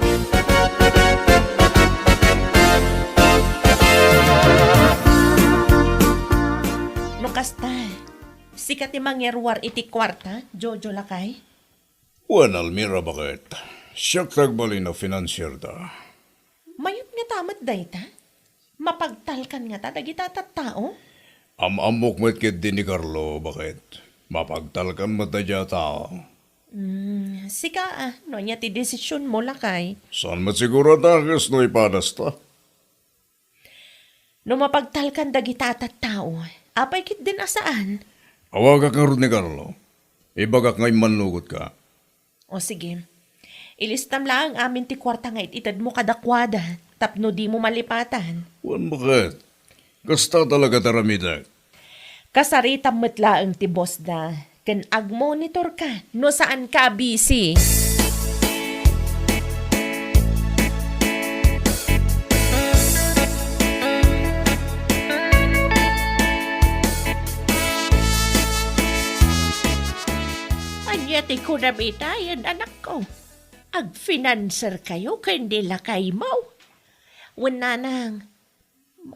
No kasta, sika ti mangiruar iti kuarta, Jojo lakay? Wen, Almira, baket? Siak ti agbalin a finansierda. Mayat ngata met dayta? Mapagtalkan ngata dagita tattao? Am-ammok met ketdi ni Carlo, baket? Mapagtalkan met daydiay a tao. Hmm, sika, ah, no ania ti desisionmo, lakay? Saan met siguro a dakes no ipadasta? No mapagtalkan dagita a tattao, apay ketdin a saan? Awagak ngarud ni Carlo. Ibagak nga immannugotka. O sige. Ilistam laeng amin ti kuarta nga it-itedmo kadakuada tapno dimo malipatan. Wen, baket? Kasta talaga ti aramidek. Kasaritam met laeng ti bossda, ken agmonitorka no saanka a busy. Ania ti kunam itayen, anakko? Agfinanserkayo ken ni lakaymo? Wen, nanang,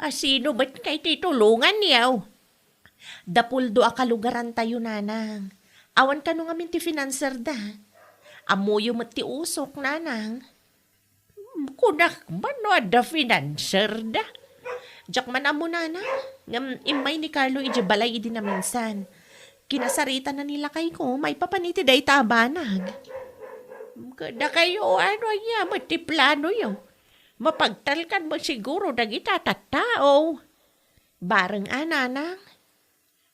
a sino met ngay ti tulonganyo? Da Puldo a kalugarantayo, nanang. Awan kano ngamin ti finanserda. Ammoyo met ti usok, nanang. Hmm, kunak man no adda finanserda. Diak man ammo, nanang, ngem immay ni Carlo idiay balay idi naminsan. Kinasaritana ni lakayko maipapan iti dayta a banag. Kadakayo, ano aya met ti planoyo? Mapagtalkan met siguro dagita tattao. Bareng a, nanang.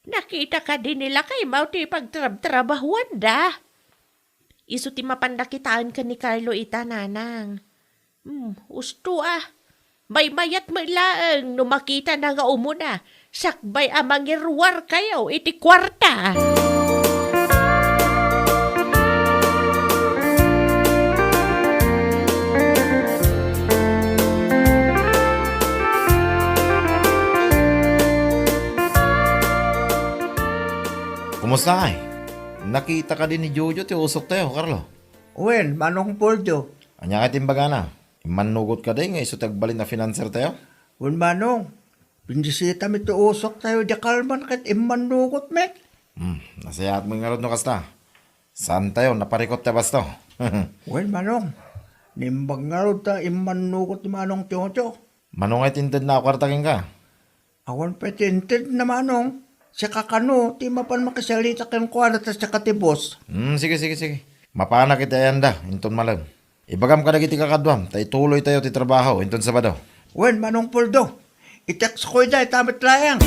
Nakita kadi ni lakaymo ti pagtrabtrabahuanda? Isu ti mapanda kitaen ken ni Carlo ita, nanang. Hmm, usto a. Maymayat met laeng no makitana nga umuna, sakbay a mangiruarkayo iti kuarta. Kumusta, ay? Nakita kadi ni Jojo ti usoktayo, Carlo? Wen, Manong Poldo. Ania kadi ti imbagana? Immannugot kadi nga isu ti agbalin a finansertayo? Wen, Manong. Binisitami ti usoktayo idiay kalman ket immannugot met. Hmm, nasayaat met ngarud no kasta. Saantayo naparikut ti abasto. Wen, Manong. Naimbag ngarud ta immannugot ni Manong Jojo. Mano ngay ti intedna a kuarta kenka? Awan pay ti intedna, Manong. Sika kano ti mapan makisalita kenkuana ta sika ti boss. Hmm, sige, sige, sige. Mapanak iti ayanda, inton malem. Ibagam kadagiti kakaduam, ta ituloytayo ti trabaho inton Sabado. Wen, Manong Poldo. I-text ko ida, ita met laeng.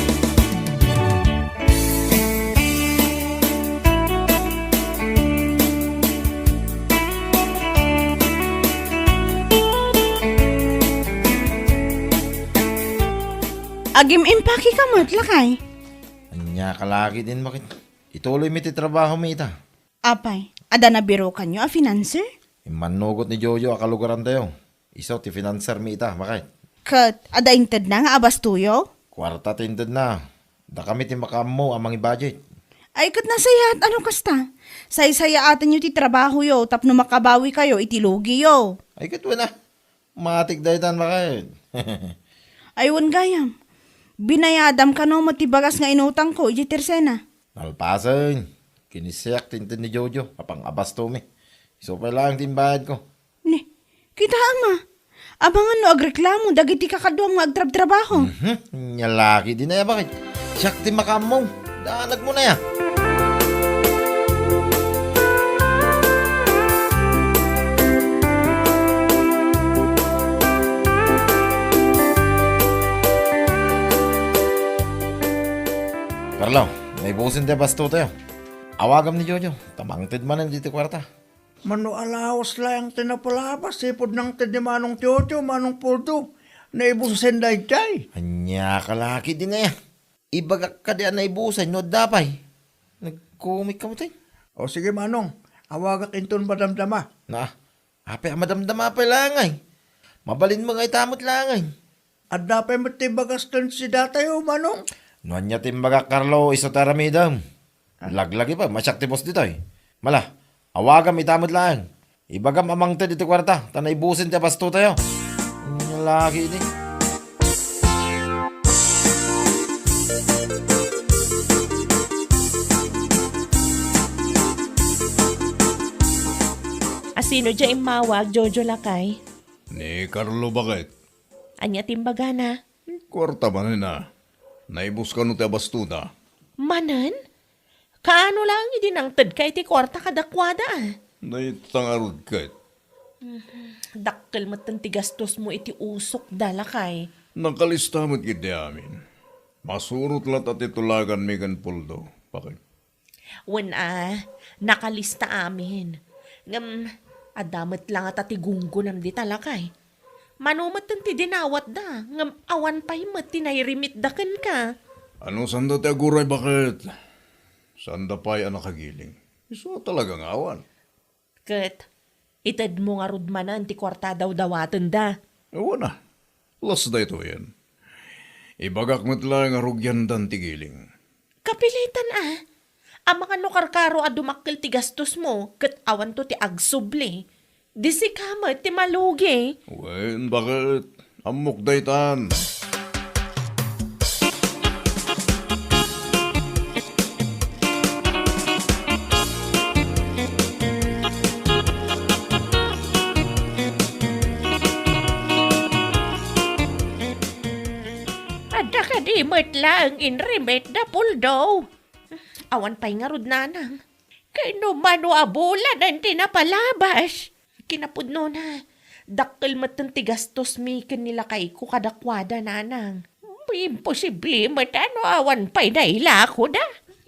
Agim-impake ka met, lakay? Ania ka lagi din, baket? Ituloymi ti trabahomi ita. Apay, adda nabirukanyo a financer? Immannugot ni Jojo a kalugarantayo. Isu ti finansermi ita, baket. Ket adda intedna nga abastoyo? Kuarta ti intedna. Dakami ti makaammo a mangi-budget. Ay, ket nasayaat a no kasta. Saysayaatenyo ti trabahoyo tapno makabawikayo iti lugiyo. Ay, ket wen a. Matik daytan, baket. Ay, wen gayam. Binayadam kano met ti bagas nga inutangko idiay Tersena? Nalpasen. Kinisiak ti inted ni Jojo a pang-abastomi. Isu pay laeng ti imbayadko. Ni, kitaem a. Amangan no agreklamo dagiti kakaduam nga agtrabtrabaho. Mhm. Nia laki di na ya, baket? Siak ti makaammo. Danagmo na ya. Carlo, naibusen ti abastotayo. Awagam ni Jojo, ta mangted manen diti kuarta. Mano a lawas laeng ti napalabas, ipud nangted ni Manong Jojo, Manong Poldo. Naibusen daydiay. Ania ka laki di na ya. Ibagak kadi a naibusen no adda pay. Nagkumit ka met, eh. O sige, Manong. Awagak inton madamdama. Na, apay a madamdama pay laeng ay. Mabalin mo nga ita met laeng ay. Adda pay met ti bagas ken sidatayo, Manong. No ania ti imbagak, Carlo, isu ti aramidem. Ah. Laglagi pa, masiak ti boss ditoy. Mala, awagam ita met laeng. Ibagam a mangted iti kuarta, ta naibusen ti abastotayo. Ania lagi idi. Asino dia immawag, Jojo lakay? Ni Carlo, baket. Ania ti imbagana? Kuarta manen a. Naibus kano ti abastona. Manen? Kaano laeng idi nangtedka iti kuarta kadakuada, a? Dayta ngarud ket. Mhm. Dakkel metten ti gastosmo iti usokda, lakay. Nakalista met ketdi amin. Masurot latta ti tulaganmi ken Poldo, baket. Wen a, nakalista amin. Ngem, adda met la ngata ti gunggonam dita, lakay. Mano metten ti dinawatda, ngem awan pay met ti nairimitda kenka. Ano, sanda ti aguray, baket? Sanda pay a nakagiling. Isu a talaga nga awan. Ket itedmo ngarud manen ti kuarta a dawdawatenda. Wen a, las daytoyen. Ibagak met laeng a rugiandan ti giling. Kapilitan a. Amangan no karkaro a dumakkel ti gastosmo ket awanto ti agsubli. Di sika met ti malugi. Wen, baket? Ammok daytan. Adda kadi met laeng inrimit da Poldo? Awan pay ngarud, nanang. Ken no mano a bulanen ti napalabas? Kinapudnona, dakkel metten ti gastosmi ken ni lakayko kadakuada, nanang. Imposible met a no awan pay nailakoda.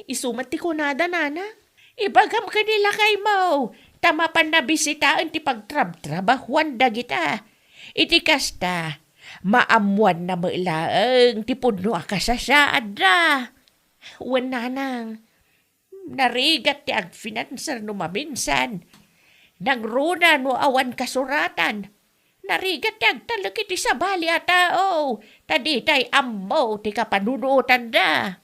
Isu met ti kunada, nanang. Ibagam ken ni lakaymo, ta mapan nabisitaen ti pagtrabtrabahuan dagita. Iti kasta, maammuanna met laeng ti pudno a kasasaadda. Wen, nanang, narigat ti agfinanser no maminsan. Nangruna no awan kasuratan. Narigat ti agtalek iti sabali a tao, ta ditay ammo ti kapanunotanda.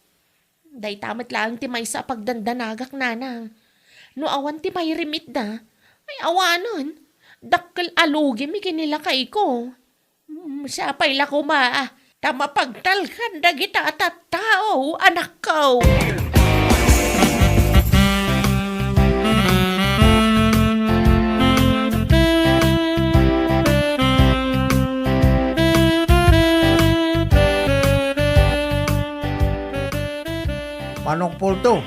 Dayta met laeng ti maysa a pagdandanagak, nanang. No awan ti mairimitda, ay awanen, dakkel a lugimi ken ni lakayko. Mm, sapay la koma, ah, ta mapagtalkan dagita a tattao, anakko. Manong Poldo,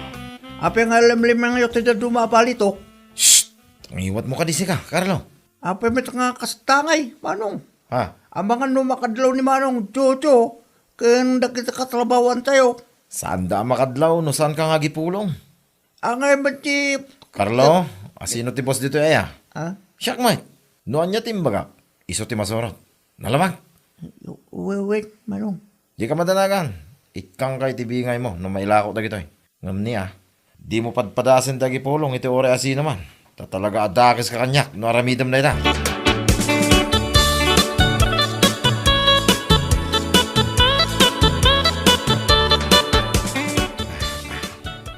apay nga limlimangyo ti dadduma a balitok? Shh! Ngiwatmo kadi sika, Carlo. Apay met nga kasta ngay, Manong? Ha? Amangan no makadlaw ni Manong Jojo ken dagiti katrabahoantayo. Saanda a makadlaw no saanka nga agipulong. Angay met ti Carlo, asino ti boss ditoy aya? Ha? Siak met. No ania ti imbagak, isu ti masurot. Nalabag? Wen, wen, Manong. Dika madanagan. Ikkangka iti bingaymo no mailako dagitoy. Ngem ni a, dimo padpadasen ti agipulong iti uray a sinoman. Ta talaga a dakeska kaniak no aramidem dayta.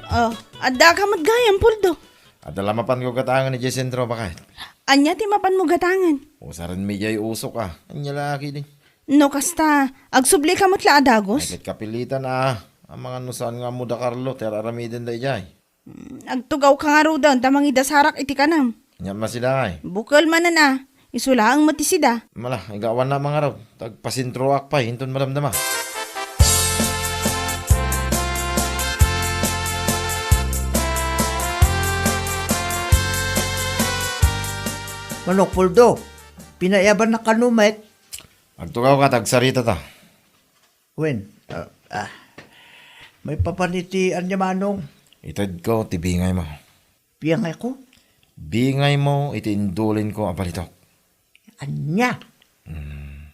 Oh, addaka met gayam, Poldo. Adda la mapanko gatangen idiay sentro, baket. Ania ti mapanmo gatangen? Usarenmi idiay usok a. Ania la ketdi? No kasta, agsublika met la a dagus? Ay, ket kapilitan a. Amangan no saan nga ammo da Carlo ti ar-aramidenda idiay. Mm, agtugawka ngaruden ta mangidasarak iti kanam. Ania met sida ngay? Bukel manen a. Isu laeng met ti sida. Mala, igawanna mangarud. Ta agpasentroak pay inton madamdama. Manong Poldo, pinaiyabannak kano met? Agtugawka ta agsaritata. Wen, ah, ah, maipapan iti ania, Manong? Itedko ti bingaymo. Bingayko? Bingaymo iti indulinko a balitok. Ania? Hmm.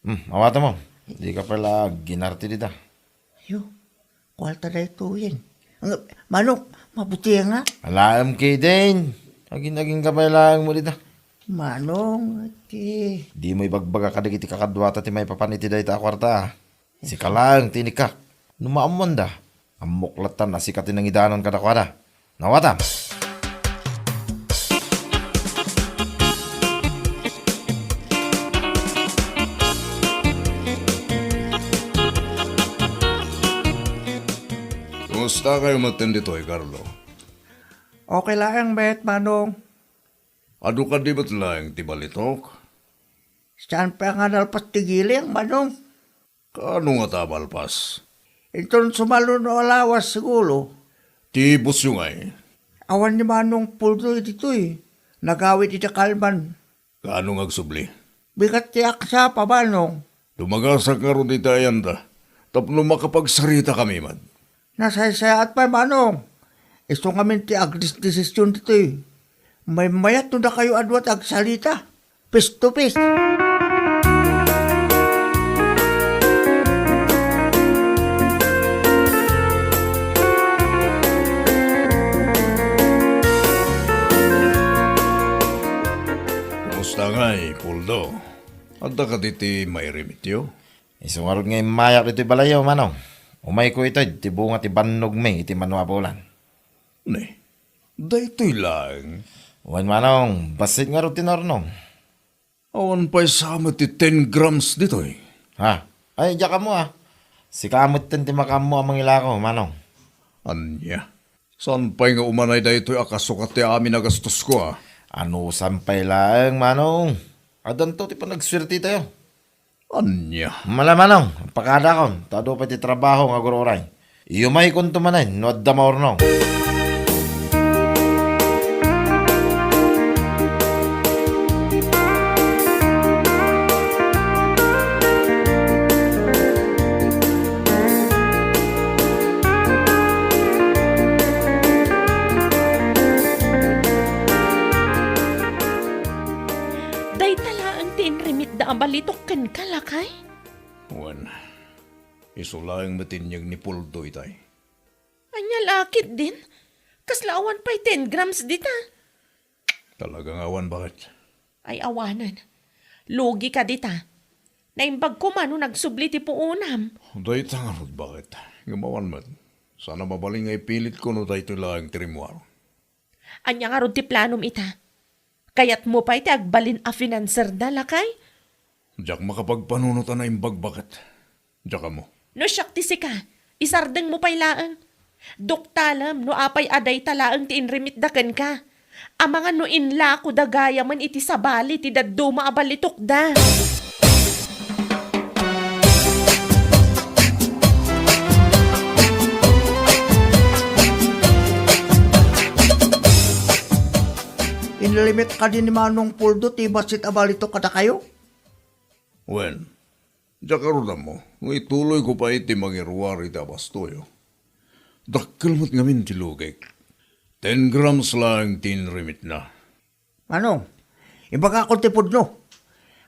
Hmm, awatanmo. Dika pay la aginarte dita. Ayo, kuarta daytoyen. Ang, Manong, mabuti nga. Alaem ketdin. Agin-agingka pay laeng mo dita. Manong, ti. Dimo ibagbaga kadagiti kakaduata ti maipapan iti dayta a kuarta, a. Sika laeng ti inikak. No maammoanda, ammok latta a sika ti nangidanan kadakuada. Nawatam. Kumusta kayo metten ditoy, Carlo? Okay laeng met, Manong. Adu kadi met laeng ti balitok? Saan pay nga nalpas ti giling, Manong? Kaano ngata a malpas? Inton sumalo no alawas, siguro. Ti busyo ngay? Awan ni Manong Puldo ditoy. Nagawid ida kalman. Kaano nga agsubli? Bigat ti aksapa, Manong. Dumagasak ngarud ita ayanda, tapno makapagsaritaka met. Nasaysayaat pay, Manong. Isu ngamin ti agdesdesisyon ditoy. Maymayat no dakayo a dua ti agsalita. Face to face. Kumusta ngay, Puldo? Adda kadi ti mairemityo? Isu ngarud nga immayak ditoy balayyo, Manong. Umayko ited ti bunga ti bannogmi iti mano a bulan. Ne, daytoy laeng? Wen, Manong, bassit ngarud ti naurnong. Awan pay sa met ti ten grams ditoy. Ha? Ay, diak ammo, a. Sika metten ti makaammo a mangilako, Manong. Ania? Saan pay nga umanay daytoy a kasukat ti amin a gastosko, a? Anusan pay laeng, Manong. Addanto ti panagsuertetayo. Ania? Mala, Manong, pakadakon, ta adu pay ti trabaho nga agur-uray. Iyumaykonto manen no adda maurnong. Dayta laeng ti inremitda a balitok kenka, lakay? Wen, isu laeng met ti inyeg ni Puldo itay. Ania la ketdin? Kasla awan pay ten grams dita? Talaga nga awan, baket. Ay, awanen. Lugi ka dita. Naimbag koma no nagsubli ti puonam. Dayta ngarud, baket. Ngem awan met. Saan a mabalin nga ipilitko no daytoy laeng ti rimmuar. Ania ngarud ti planom ita? Kayatmo pay ti agbalin a finanserda, lakay? Diak makapagpanunot a naimbag, baket. Diak ammo. No siak ti sika, isardengmo pay laeng. Duktalem no apay a dayta laeng ti inremitda kenka. Amangan no inlakoda gayamen iti sabali ti dadduma a balitokda. Inlimit kadi ni Manong Puldo ti bassit a balitok kadakayo? Wen, diak ngarud ammo no ituloyko pay ti mangiruar iti abastoyo. Dakkel met ngamin ti lugik. Ten grams laeng ti inremitna. Manong, ibagakon ti pudno.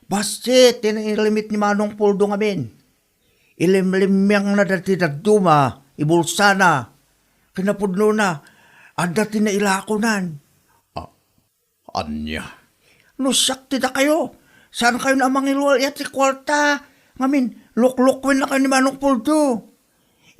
Bassit ti inremit ni Manong Puldo ngamin. Ilimlimmiangna dati dadduma, ibulsana. Kinapudnona, adda ti nailakonan. Ah, ania? No siak ti dakayo, saankayon a mangilual-iya ti kuarta ngamin, luklukuennakayo ni Manong Puldo.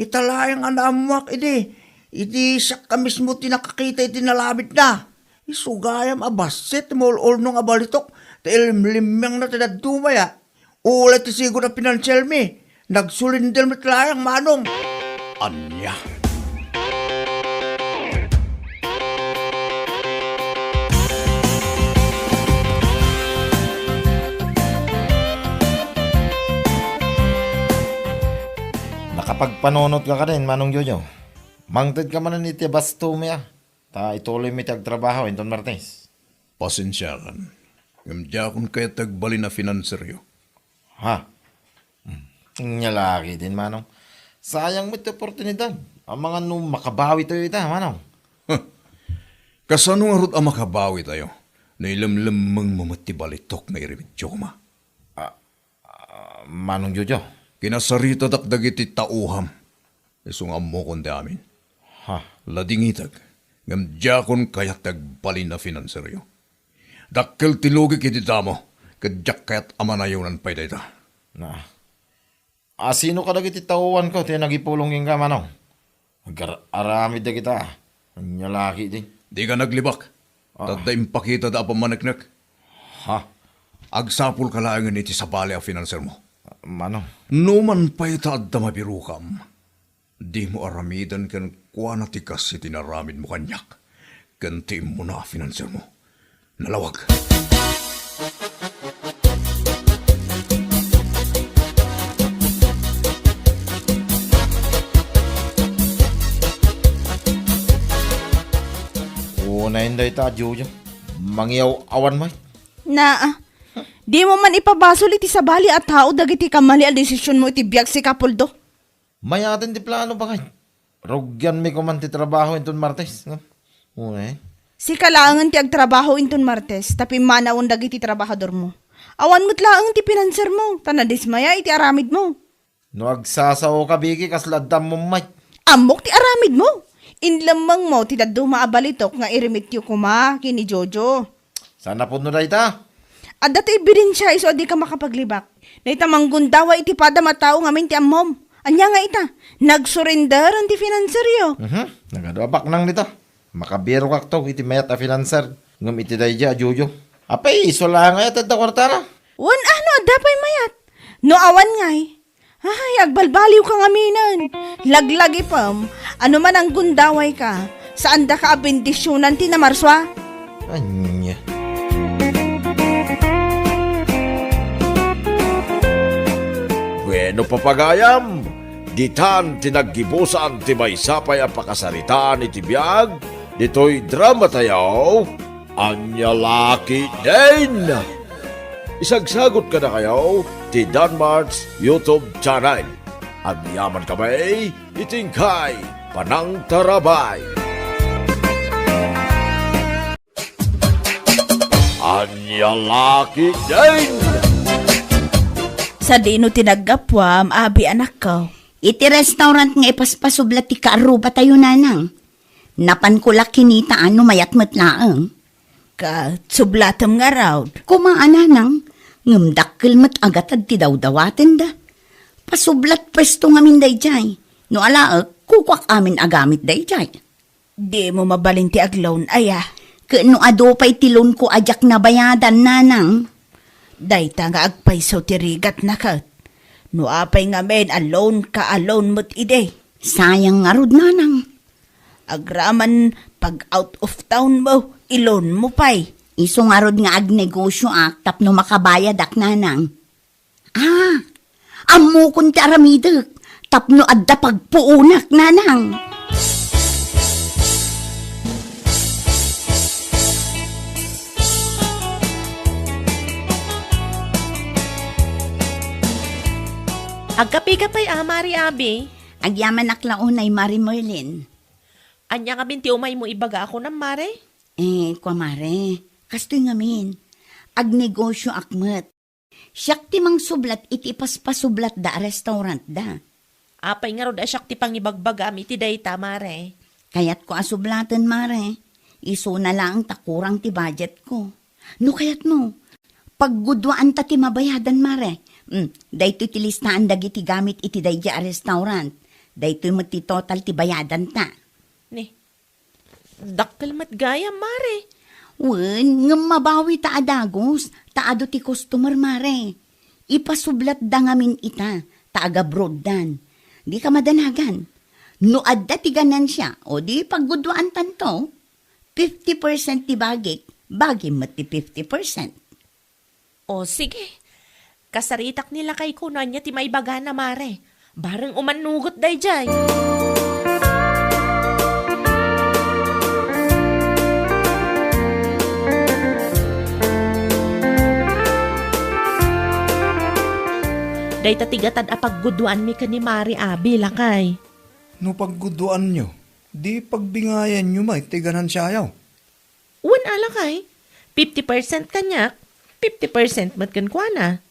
Ita laeng a naammoak idi, idi siak a mismo ti nakakita iti nalamidna. Isu gayam a bassit ti maul-ulnong a balitok, ta ilimlimmiangna ti dadduma ya. Ulay ti sigud a pinansielmi, nagsulinder met laeng, Manong. Ania? Nakapagpanunotka kadin, Manong Jojo. Mangtedka manen iti bastomi, a. Ta ituloymi ti agtrabaho inton Martes. Pasensiakan. Ngem diakon kayat ti agbalin a finanseryo. Ha? Hmm. Ania la ketdin, Manong. Sayang met ti oportunidad. Amangan no makabawitayo ita, Manong. Huh. Kasano ngarud a makabawitayo no ilemlemmengmo met ti balitok nga iremityo koma? Ah, ah, Manong Jojo. Kinasaritadak dagiti taoham. Isu nga ammokon ti amin. Ha? Ladingitek, ngem diakon kayat ti agbalin a finanseryo. Dakkel ti lugik iti damo, ket diak kayat a manayonan pay dayta. Na, Asino kadagiti taoanko ti nagipulong kenka, Manong? Agar-aramid dagita. Ania la ketdi? Dika naglibak. Ah. Ta adda impakitada a pammaneknek. Ha? Agsapulka laengen iti sabali a finansermo. Manong. Numan pay ta adda mabirokam, dimo aramiden kenkuana ti kas iti inaramidmo kaniak ken ti immuna a finansermo. Nalawag. Unayen dayta a Jojo. Mangiyaw-awan met. Naa. Dimo man ipabasol iti sabali a tao dagiti kamali a desisionmo iti biag, sika, Puldo. Mayaten ti plano, baket. Rugianmi koman ti trabaho inton Martes, ngem. Uy. Sika laengen ti agtrabaho inton Martes, ta pimmanawen dagiti trabahadormo. Awan met laeng ti finansermo, ta nadismaya iti aramidmo. No agsasaoka, Vicky, kasla adda ammom met. Ammok ti aramidmo. Inlemmengmo ti dadduma a balitok nga iremityo koma ken ni Jojo. Saan a pudno dayta? Adda ti ebidensia isu a dika makapaglibak. Dayta manggundaway iti padam a tao ngamin ti ammom. Ania nga ita? Nagsurrender ti finanseryo. Mhm. Nagadu a baknang dita. Makabirokakto iti mayat a finanser. Ngem iti daydiay a Jojo. Apay, isu la ngay a ti adda kuartana? Wen a, no adda pay mayat. No awan ngay, ay, agbalbaliwka ngaminen. Laglagipem, ano man a gundawayka, saandaka a bendisionan ti namarsua. Ania? Bueno, papagayam, ditan ti naggibusan ti maysa pay a pakasaritaan iti biag ditoy dramatayo. Ania la ketdin? Isagsagot kadakayo ti Danmart's YouTube channel. Agyamankami iti inkay panangtarabay. Ania la ketdin? Sadino ti naggapuam, abi, anakko? Iti restaurant nga ipaspasublat ti kaarrubatayo, nanang. Napanko la kinita a no mayat met laeng. Ket sublatem ngarud. Koma a, nanang, ngem dakkel met a gatad ti dawdawatenda. Pasublat pwesto ngamin daydiay. No alaek, kukuak amin a gamit daydiay. Dimo mabalin ti ag-loan, aya? Ket no adu pay ti loanko a diak nabayadan, nanang. Dayta nga agpayso ti rigatna ket. No apay ngamin a loanka a loan met idi? Sayang ngarud, nanang. Agraman pag out of town mo, i-loan mo pay. Isu ngarud nga agnegosioak tapno makabayadak, nanang. Ah, ammokon ti aramidek tapno adda pagpuonak, nanang. Agkapika pay a, Mari Abi? Agyamanak la unay, Mari Merlin. Ania ngamin ti umaymo ibaga a kunam, Mare? Eh, kua, Mare, kastoy ngamin. Agnegosioak met. Siak ti mangsublat iti ipaspasublatda a restaurantda. Apay ngarud a siak ti pangibagbagaam iti dayta, Mare? Kayatko a sublaten, Mare. Isuna laeng ta kurang ti budgetko. No kayatmo, pagguduaanta ti mabayadan, Mare. Mm, daytoy ti listaan dagiti gamit iti daydiay a restaurant. Daytoy met ti total ti bayadanta. Ni, dakkel met gayam, Mare. Wen, ngem mabawi ta a dagus, ta adu ti customer, Mare. Ipasublatda ngamin ita, ta agabroaddan. Dika madanagan. No adda ti ganansia, o di pagguduaantanto, fifty percent ti bagik, bagim met ti fifty percent. O, sige. Kasaritak ni lakayko no ania ti maibagana, Mare. Bareng umannugot daydiay. Dayta ti gatad a pagguduanmi ken ni Mare Abi, lakay. No pagguduanyo, di pagbingayanyo met ti ganansiayo. Wen a, lakay, fifty percent kaniak, fifty percent met kenkuana.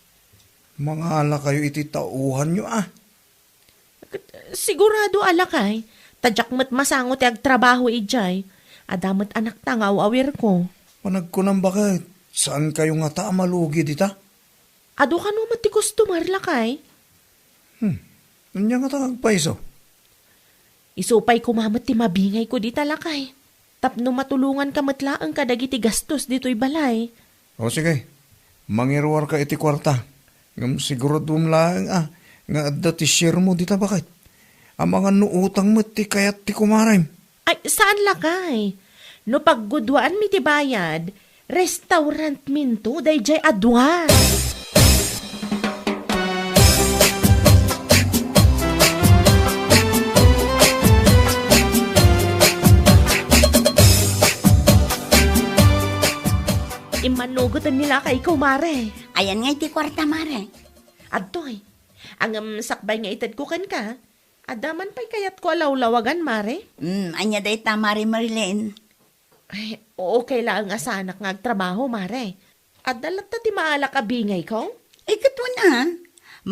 Mangalakayo iti tauhanyo a. Sigurado a, lakay, ta diak met masango ti agtrabaho idiay. Adda met anakta nga aw-awirko. Panagkunam baket, saankayo ngata a malugi dita? Adu kano met ti customer, lakay? Hmm. Ania ngata nga agpayso? Isu pay koma met ti mabingayko dita, lakay. Tapno matulonganka met laeng kadagiti gastos ditoy balay. O sige, mangiruarka iti kuarta. Ngem siguruduem laeng a nga adda ti sharemo dita, baket. Amangan no utang met ti kayat ti kumarem. Ay, saan, lakay. No pagguduaanmi ti bayad, restaurantminto daydiay a dua. Immanugoten ni lakayko, mare. Ayan nga iti kuarta, mare. Adtoy. Ngem sakbay nga itedko kenka, adda man pay kayatko a lawlawagan, mare? Hmm, ania dayta, Mare Merlin? Ay, okay laeng a saanak nga agtrabaho, mare. Adda latta ti maalak a bingayko? Ay, ket wen a.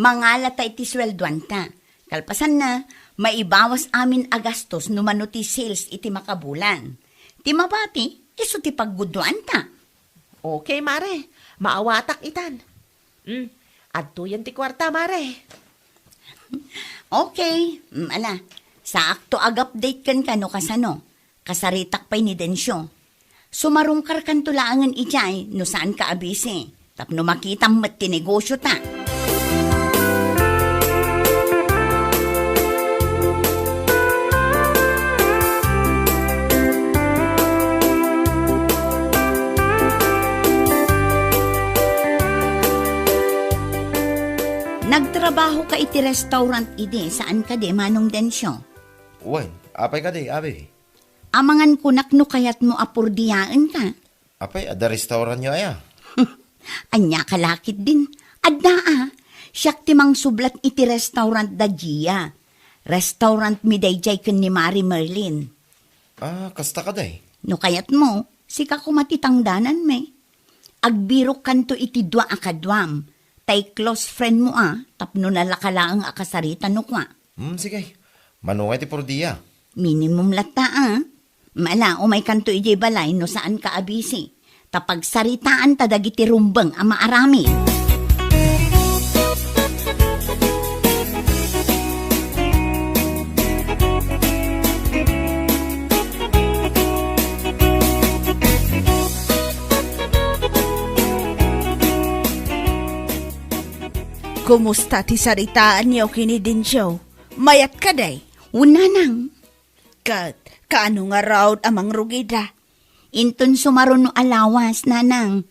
Mangalata iti sueldoanta. Kalpasanna, maibawas amin a gastos no mano ti sales iti makabulan. Ti mabati, isu ti pagguduanta. Okay, mare. Maawatak itan. Mm, adtoyen ti kuarta, mare. Okay. Mm, ala, saakto ag-update kenka no kasano. Kasaritak pay ni Dencio. Sumarungkarkanto laengen idiay no saanka a busy. Tapno makitam met ti negosiota. Nagtrabahoka iti restaurant idi, saan kadi, Manong Dencio? Wen, apay kadi, abi? Amangan kunak no kayatmo a purdiaenka. Apay, adda restaurantyo aya? Ania ka la ketdin? Adda a. Siak ti mangsublat iti restaurant da Gia. Restaurantmi daydiay ken ni Mare Merlin. Ah, kasta kadi? No kayatmo, sika koma ti tangdananmi. Agbirokkanto iti dua a kaduam. Tay close friendmo a, tapno nalaka laeng a kasarita no kua. Hmm, sige. Mano nga iti purdia? Minimum latta a. Ala, umaykanto idiay balay no saanka a busy. Ta pagsaritaanta dagiti rumbeng a maaramid. Kumusta ti saritaanyo ken ni Dencio? Mayat kadi? Wen, nanang. Ket, kaano ngarud a mangrugida? Inton sumaruno a lawas, nanang.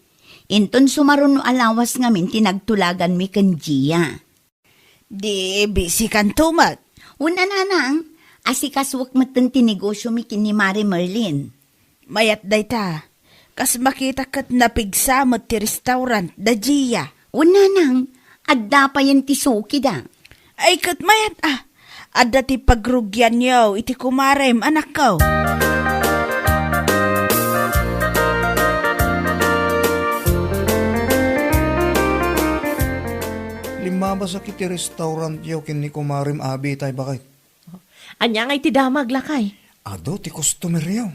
Inton sumaruno a lawas ngamin ti nagtulaganmi ken Gia. Di bisikanto met? Wen a, nanang, asikasuek metten ti negosiomi ken ni Mare Merlin. Mayat dayta. Kas makita ket napigsa met ti restaurant da Gia. Wen, nanang, adda payen ti sukida. Ay, ket mayat a. Adda ti pagrugianyo iti kumarem, anakko. Limmabasak iti restaurantyo ken ni kumarem abi tay baket. Ania ngay ti damag, lakay? Adu ti customeryo.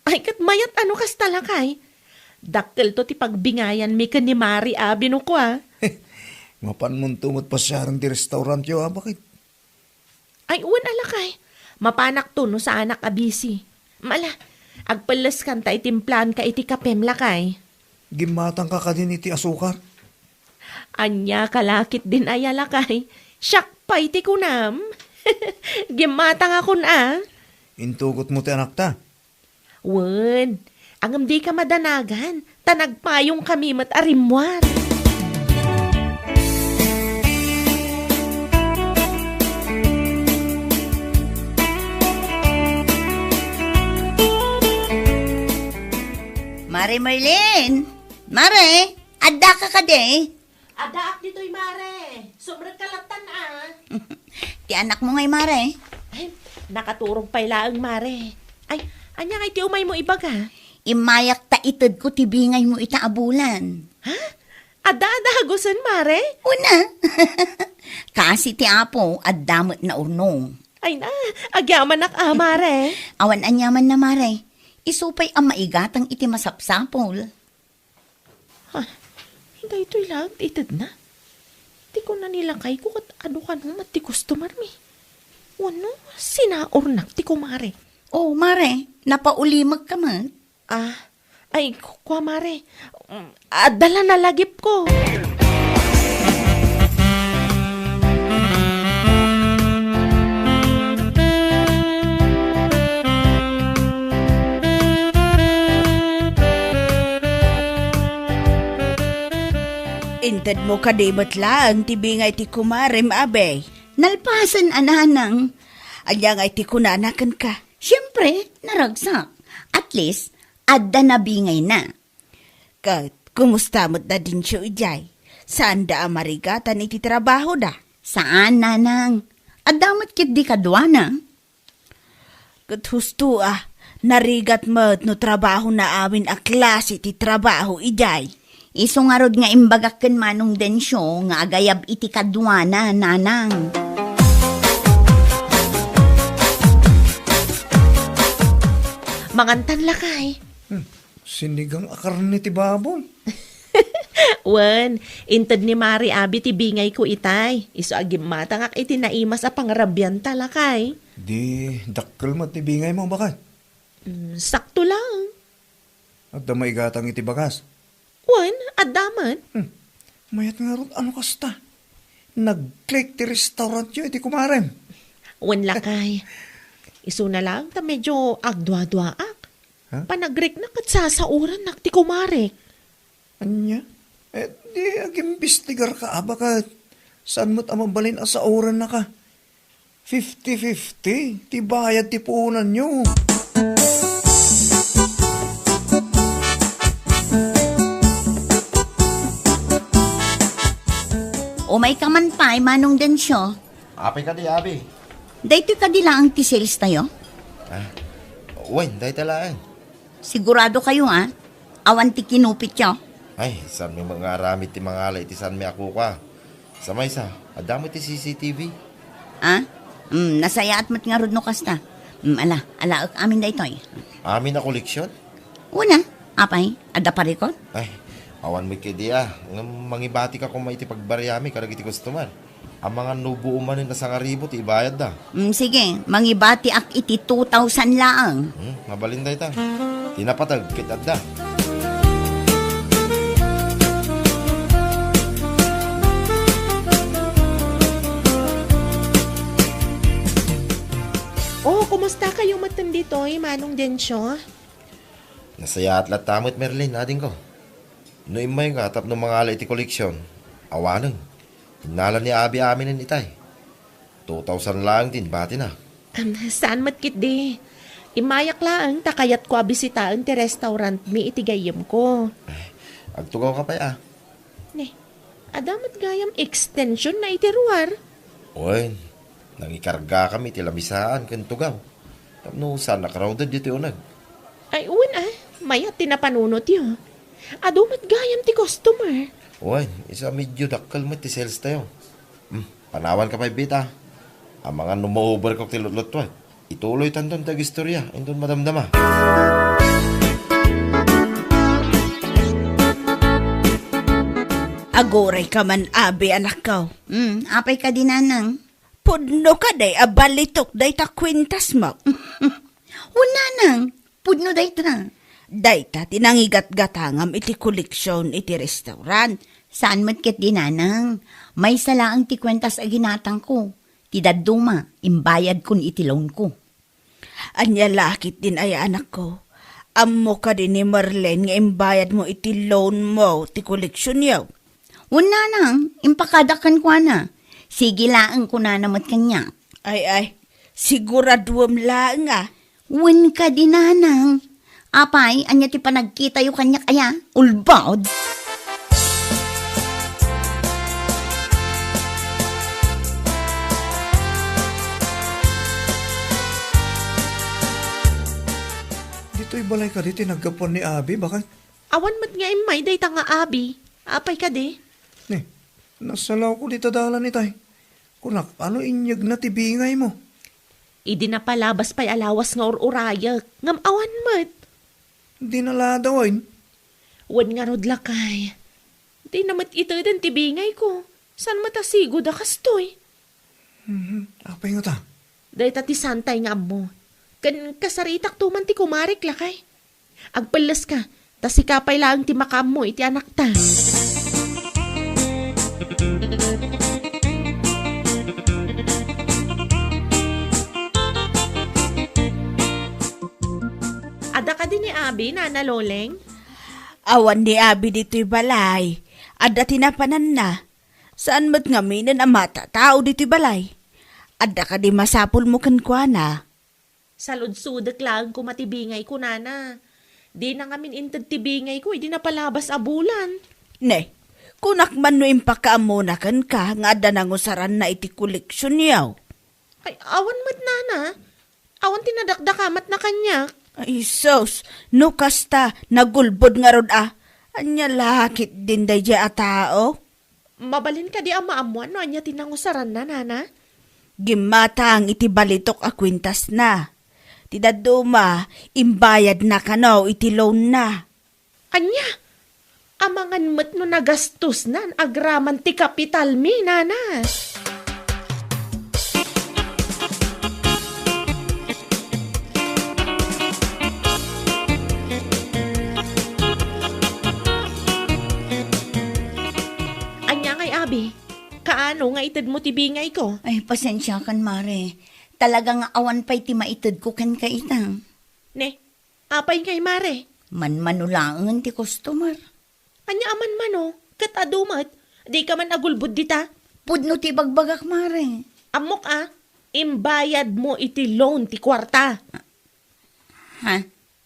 Ay, ket mayat a no kasta, lakay. Dakkelto ti pagbingayanmi ken ni Mare abi no kua. Mapanmonto met pasiaren ti restaurantyo a baket. Ay, wen a, lakay. Mapanakto no saanak a busy. Ala, agpelleskanta iti implaanka iti kapem, lakay. Gimmatangka kadin iti asukar? Ania ka la ketdin aya, lakay? Siak pay ti kunam. Gimmatangakon a. Intugotmo ti anakta? Wen, ngem dika madanagan, ta nagpayongkami met a rimmuar. Mare Merlin! Mare! Addaka kadi? Addaak ditoy, Mare. Sumrekka lattan a. Ti anakmo ngay, Mare? Ay, nakaturog pay laeng, Mare. Ay, ania ngay ti umaymo ibaga? Immayak ta itedko ti bingaymo ita a bulan. Ha? Adda a dagusen, Mare? Wen a. Kaasi ti Apo, adda met naurnong. Ay na, agyamanak a, Mare. Awan aniamanna, Mare. Isu pay a maigatang iti masapsapul. Ha, daytoy laeng ti itedna? Ti kuna ni lakayko ket adu kano met ti customer mi. Wenno, sinaurnak ti kumare. Oh, mare, napaulimekka met? Ah, ay, ku-, kua, mare. Mm, adda la nalagipko. Intedmo kadi met laeng ti bingay ti kumarem, abi? Nalpasen a nanang. Ania ngay ti kunana kenka? Siempre, naragsak. At least, adda nabingayna. Ket, kumusta met da Dencio idiay? Saanda a marigatan iti trabahoda? Saan, nanang. Adda met ketdi kaduana. Ket husto a, narigat met no trabahona amin a klase ti trabaho idiay. Isu ngarud nga imbagak ken Manong Dencio nga agayab iti kaduana, nanang. Mangantan, lakay. Hmm, sinigang a karne ti baboy. Wen, inted ni Mari abi ti bingayko itay. Isu a gimmatangak iti naimas a pangarabianta, lakay. Di, dakkel met ti bingaymo, baket? Mm, sakto lang. Adda maigatang iti bagas? Wen, adda met. Hmm. Mayat ngarud, ano kasta? Nag-click ti restaurantyo iti kumarem. Wen, lakay. Isuna lang ta medyo agduaduaak. Ha? Panagrikna ket sasaorannak ti kumarek. Ania? Eh, di agimbestigarka a baket. Saan met a mabalin a saorannaka? Fifty fifty ti bayad ti puonanyo. Umayka man pay, Manong Dencio. Apay kadi, abi? Daytoy kadi laeng ti sales tayo? Ah, wen, dayta laeng. Sigurado kayo, ah? Awan ti kinupityo? Ay, saanmi nga aramid ti mangala iti saanmi a kukua. Sa maysa, adda met ti C C T V. Ah? Mm, nasayaat met ngarud no kasta. Mm, ala, alaek amin daytoy. Amin a koleksion? Una, apay, adda parikot? Ay, awan met kadi a. Ngem mangibatika koma iti pagbariami kadagiti customer. Amangan no buo manen a sangaribu ti ibayadda. Mm, sige, mangibatiak iti two thousand laeng. Hmm, mabalin dayta. Ti napateg ket adda. Oh, kumusta kayo metten ditoy, Manong Dencio? Nasayaat latta met, Merlin, adingko. No immayka tapno mangala iti koleksion, awanen. Innala ni abi aminen itay. Two thousand laeng ti inbatina. Am, saan met ketdi. Immayak laeng ta kayatko a bisitaen ti restaurantmi iti gayyemko. Agtugawka pay a. Ne, adda met gayam extension na iti ruar. Wen, nangikargakami iti lamisaan ken tugaw. Tapno saan a crowded ditoy uneg. Ay, wen a, mayat ti napanunotyo. Adu met gayam ti customer. Wen, isu a medyo dakkel met ti sales tayo. Hmm, panawanka pay, Bita. Amangan no ma-overcook ti lutlutuek. Ituloytanton ti agistoria inton madamdama. Agurayka man, abi, anakko. Hmm, apay kadi, nanang? Pudno kadi a balitok dayta kuentasmo? Wen, nanang, pudno dayta. Dayta ti nangigatgatangam iti koleksion iti restaurant. Saan met ketdi, nanang. Maysa laeng ti kuentas a ginatangko. Ti dadduma, imbayadkon iti loanko. Ania la ketdin aya, anakko? Ammo kadi ni Marlene nga imbayadmo iti loanmo ti koleksionyo? Wen, nanang, impakadak kenkuana. Sige laeng, kunana met kaniak. Ay, ay, siguraduem laeng a. Wen kadi, nanang. Apay, ania ti panagkitayo kaniak aya? Ulbod? Ditoy balay kadi ti naggapuan ni abi, baket? Awan met nga immay dayta nga abi. Apay kadi? Ne, nasalawko dita dalan itay. Kunak, ano inyegna ti bingaymo? Idi napalabas pay a lawas nga ur-urayek, ngem awan met. Di naladawen? Wen ngarud, lakay. Dina met iteden ti bingayko. Saan met a sigud a kastoy? Mhm. Apay ngata? Dayta ti saantay nga ammo. Ken kasaritakto man ti kumarek, lakay. Agpelleska, ta sika pay laeng ti makaammo iti anakta. Adda kadi ni Abi, Nana Loleng? Awan ni Abi ditoy balay. Adda ti napananna. Saan met ngaminen a matatao ditoy balay. Adda kadi masapulmo kenkuana? Saludsodek laeng koma ti bingayko, Nana. Dina ngamin inted ti bingayko idi napalabas a bulan. Ne, kunak man no impakaammona kenka nga adda nangusaranna iti koleksionyo. Ay, awan met, Nana. Awan ti nadakdakamatna kaniak. Ay, sus, no kasta, nagulbod ngarud a. Ania la ketdin daydiay a tao? Mabalin kadi a maammoan no ania ti nangusaranna, Nana? Gimmatang iti balitok a kuentasna. Ti dadduma, imbayadna kano iti loanna. Ania? Amangan met no nagastosnan agraman ti kapitalmi, Nana. Ania ngay, Abi? Kaano nga itedmo ti bingayko? Ay, pasensiakan, Mare. Talaga nga awan pay ti maitedko kenka ita. Ne, apay ngay, Mare? Manmano laengen ti customer. Ania a manmano? Ket adu met, dika man agulbod dita? Pudno ti ibagbagak, Mare. Ammok a, imbayadmo iti loan ti kuarta. Ha?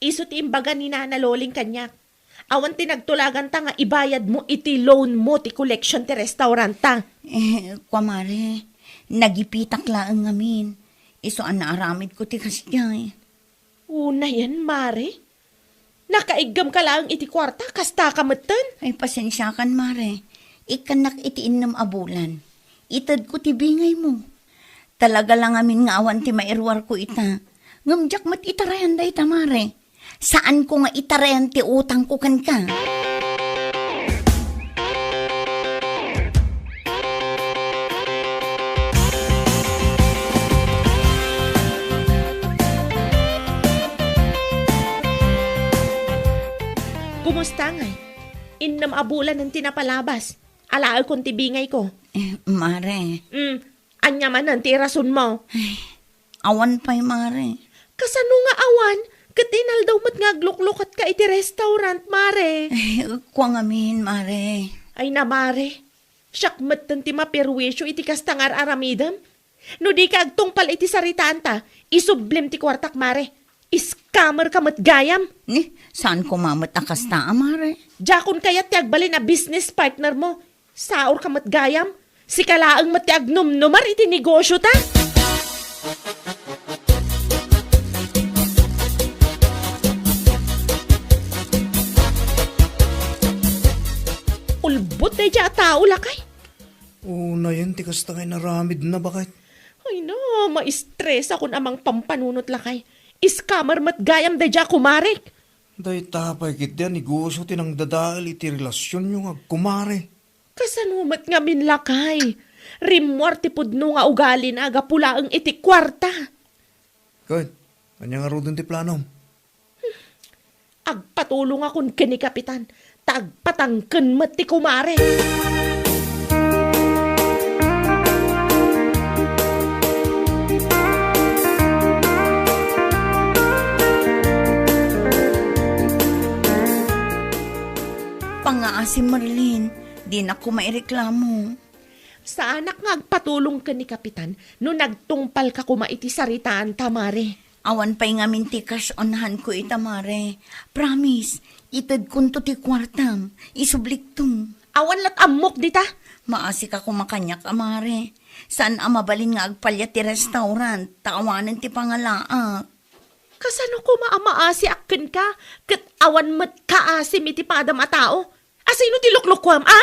Isu ti imbaga ni Nana Loleng kaniak. Awan ti nagtulaganta nga ibayadmo iti loanmo ti collection ti restauranta. Eh, kua, Mare, nagipitak laeng ngamin. Isu a naaramidko ti kasdiay. Unayen, Mare? Nakaiggem ka laeng iti kuarta, kasta ka metten? Ay, pasensiakan, Mare. Ikkannak iti innem a bulan. Itedko ti bingaymo. Talaga la ngamin nga awan ti mairuarko ita. Ngem diak met itarayan dayta, Mare. Saanko nga itarayan ti utangko kenka. Kumusta ngay? Innem a bulanen ti napalabas. Alaekon ti bingayko. Eh, Mare. Mm, ania manen ti irasonmo? Ay, awan pay, Mare. Kasano nga awan? Ket inaldaw met nga agluklukatka iti restaurant, Mare. Ay, kua ngamin, Mare. Ay na, Mare. Siak metten ti maperwisyo iti kasta nga ar-aramidem. No dika agtungpal iti saritaanta, isublim ti kuartak, Mare. Scammer ka met gayam. Ni, saan koma met a kasta a, Mare? Diakon kayat ti agbalin a business partner mo. Saor ka met gayam. Sika laeng met ti agnumnumar iti negosyo ta. Ulbod daydiay a tao, lakay. Unayen ti kasta nga inaramidna, baket. Ay na, maistresakon a mangpampanunot, lakay. Scammer met gayam daydiay a kumarek. Dayta pay ketdi a negosyo ti nangdadael iti relasionyo nga agkumare. Kasano met ngamin, lakay? Rimmuar ti pudno nga ugalina gapu laeng iti kuarta. Ket, ania ngaruden ti planom? Agpatulongakon ken ni Kapitan, ta agpatangken met ti kumare. Pangngaasim, Merlin, dinak koma ireklamo. Saanak nga agpatulong ken ni Kapitan no nagtungpalka koma iti saritaanta, Mare. Awan pay ngamin ti cash on hand ko ita, Mare. Promise, itedkonto ti kuartam. Isublikto. Awan lat ammok dita. Maasika koma kaniak a, Mare. Saan a mabalin nga agpaliat ti restaurant, ta awanen ti pangalaak. Kasano koma a maasiak kenka, ket awan met kaasim iti padam a tao? Asino ti luklukuam, a?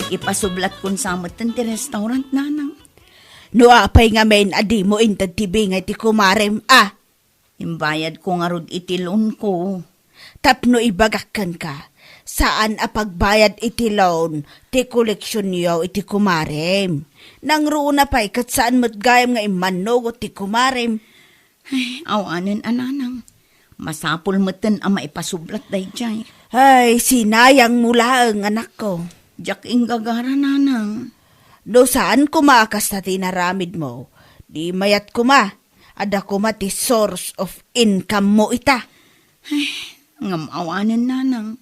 Ipasublatkon sa metten ti restaurant, nanang. No apay ngamin a dimo inted ti bingay ti kumarem, a? Imbayadko ngarud iti loanko. Tapno ibagak kenka, saan a pagbayad iti loan ti koleksionyo iti kumarem. Nangruna pay ket saan met gayam nga immannugot ti kumarem. Ay, awanen a nanang. Masapul metten a maipasublat daydiay. Ay, sinayang mo laeng, anakko. Diak inggagara, nanang. No saan koma a kasta ti inaramidmo, di mayat koma, adda koma ti source of income mo ita. Ay, ngem awanen, nanang.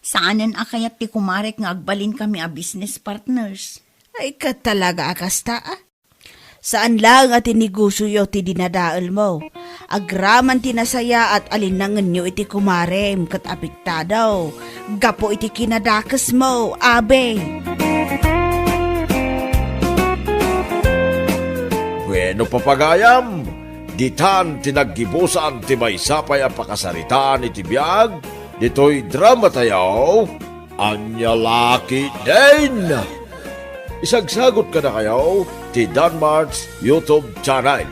Saanen a kayat ti kumarek nga agbalin kami a business partners. Ay, ket talaga a kasta, a? Saan laeng a ti negosioyo ti dinadaelmo. Agraman ti nasayaat a linnangenyo iti kumarem ket apektado gapu iti kinadakesmo, abi. Bueno, papagayam, ditan ti naggibusan ti maysa pay a pakasaritaan iti biag ditoy drama tayo, Ania La Ketdin. Isagsagot kadakayo ti Danmart's YouTube channel.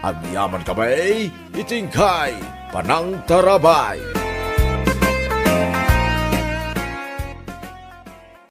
Agyaman kami iti inkay panangtarabay.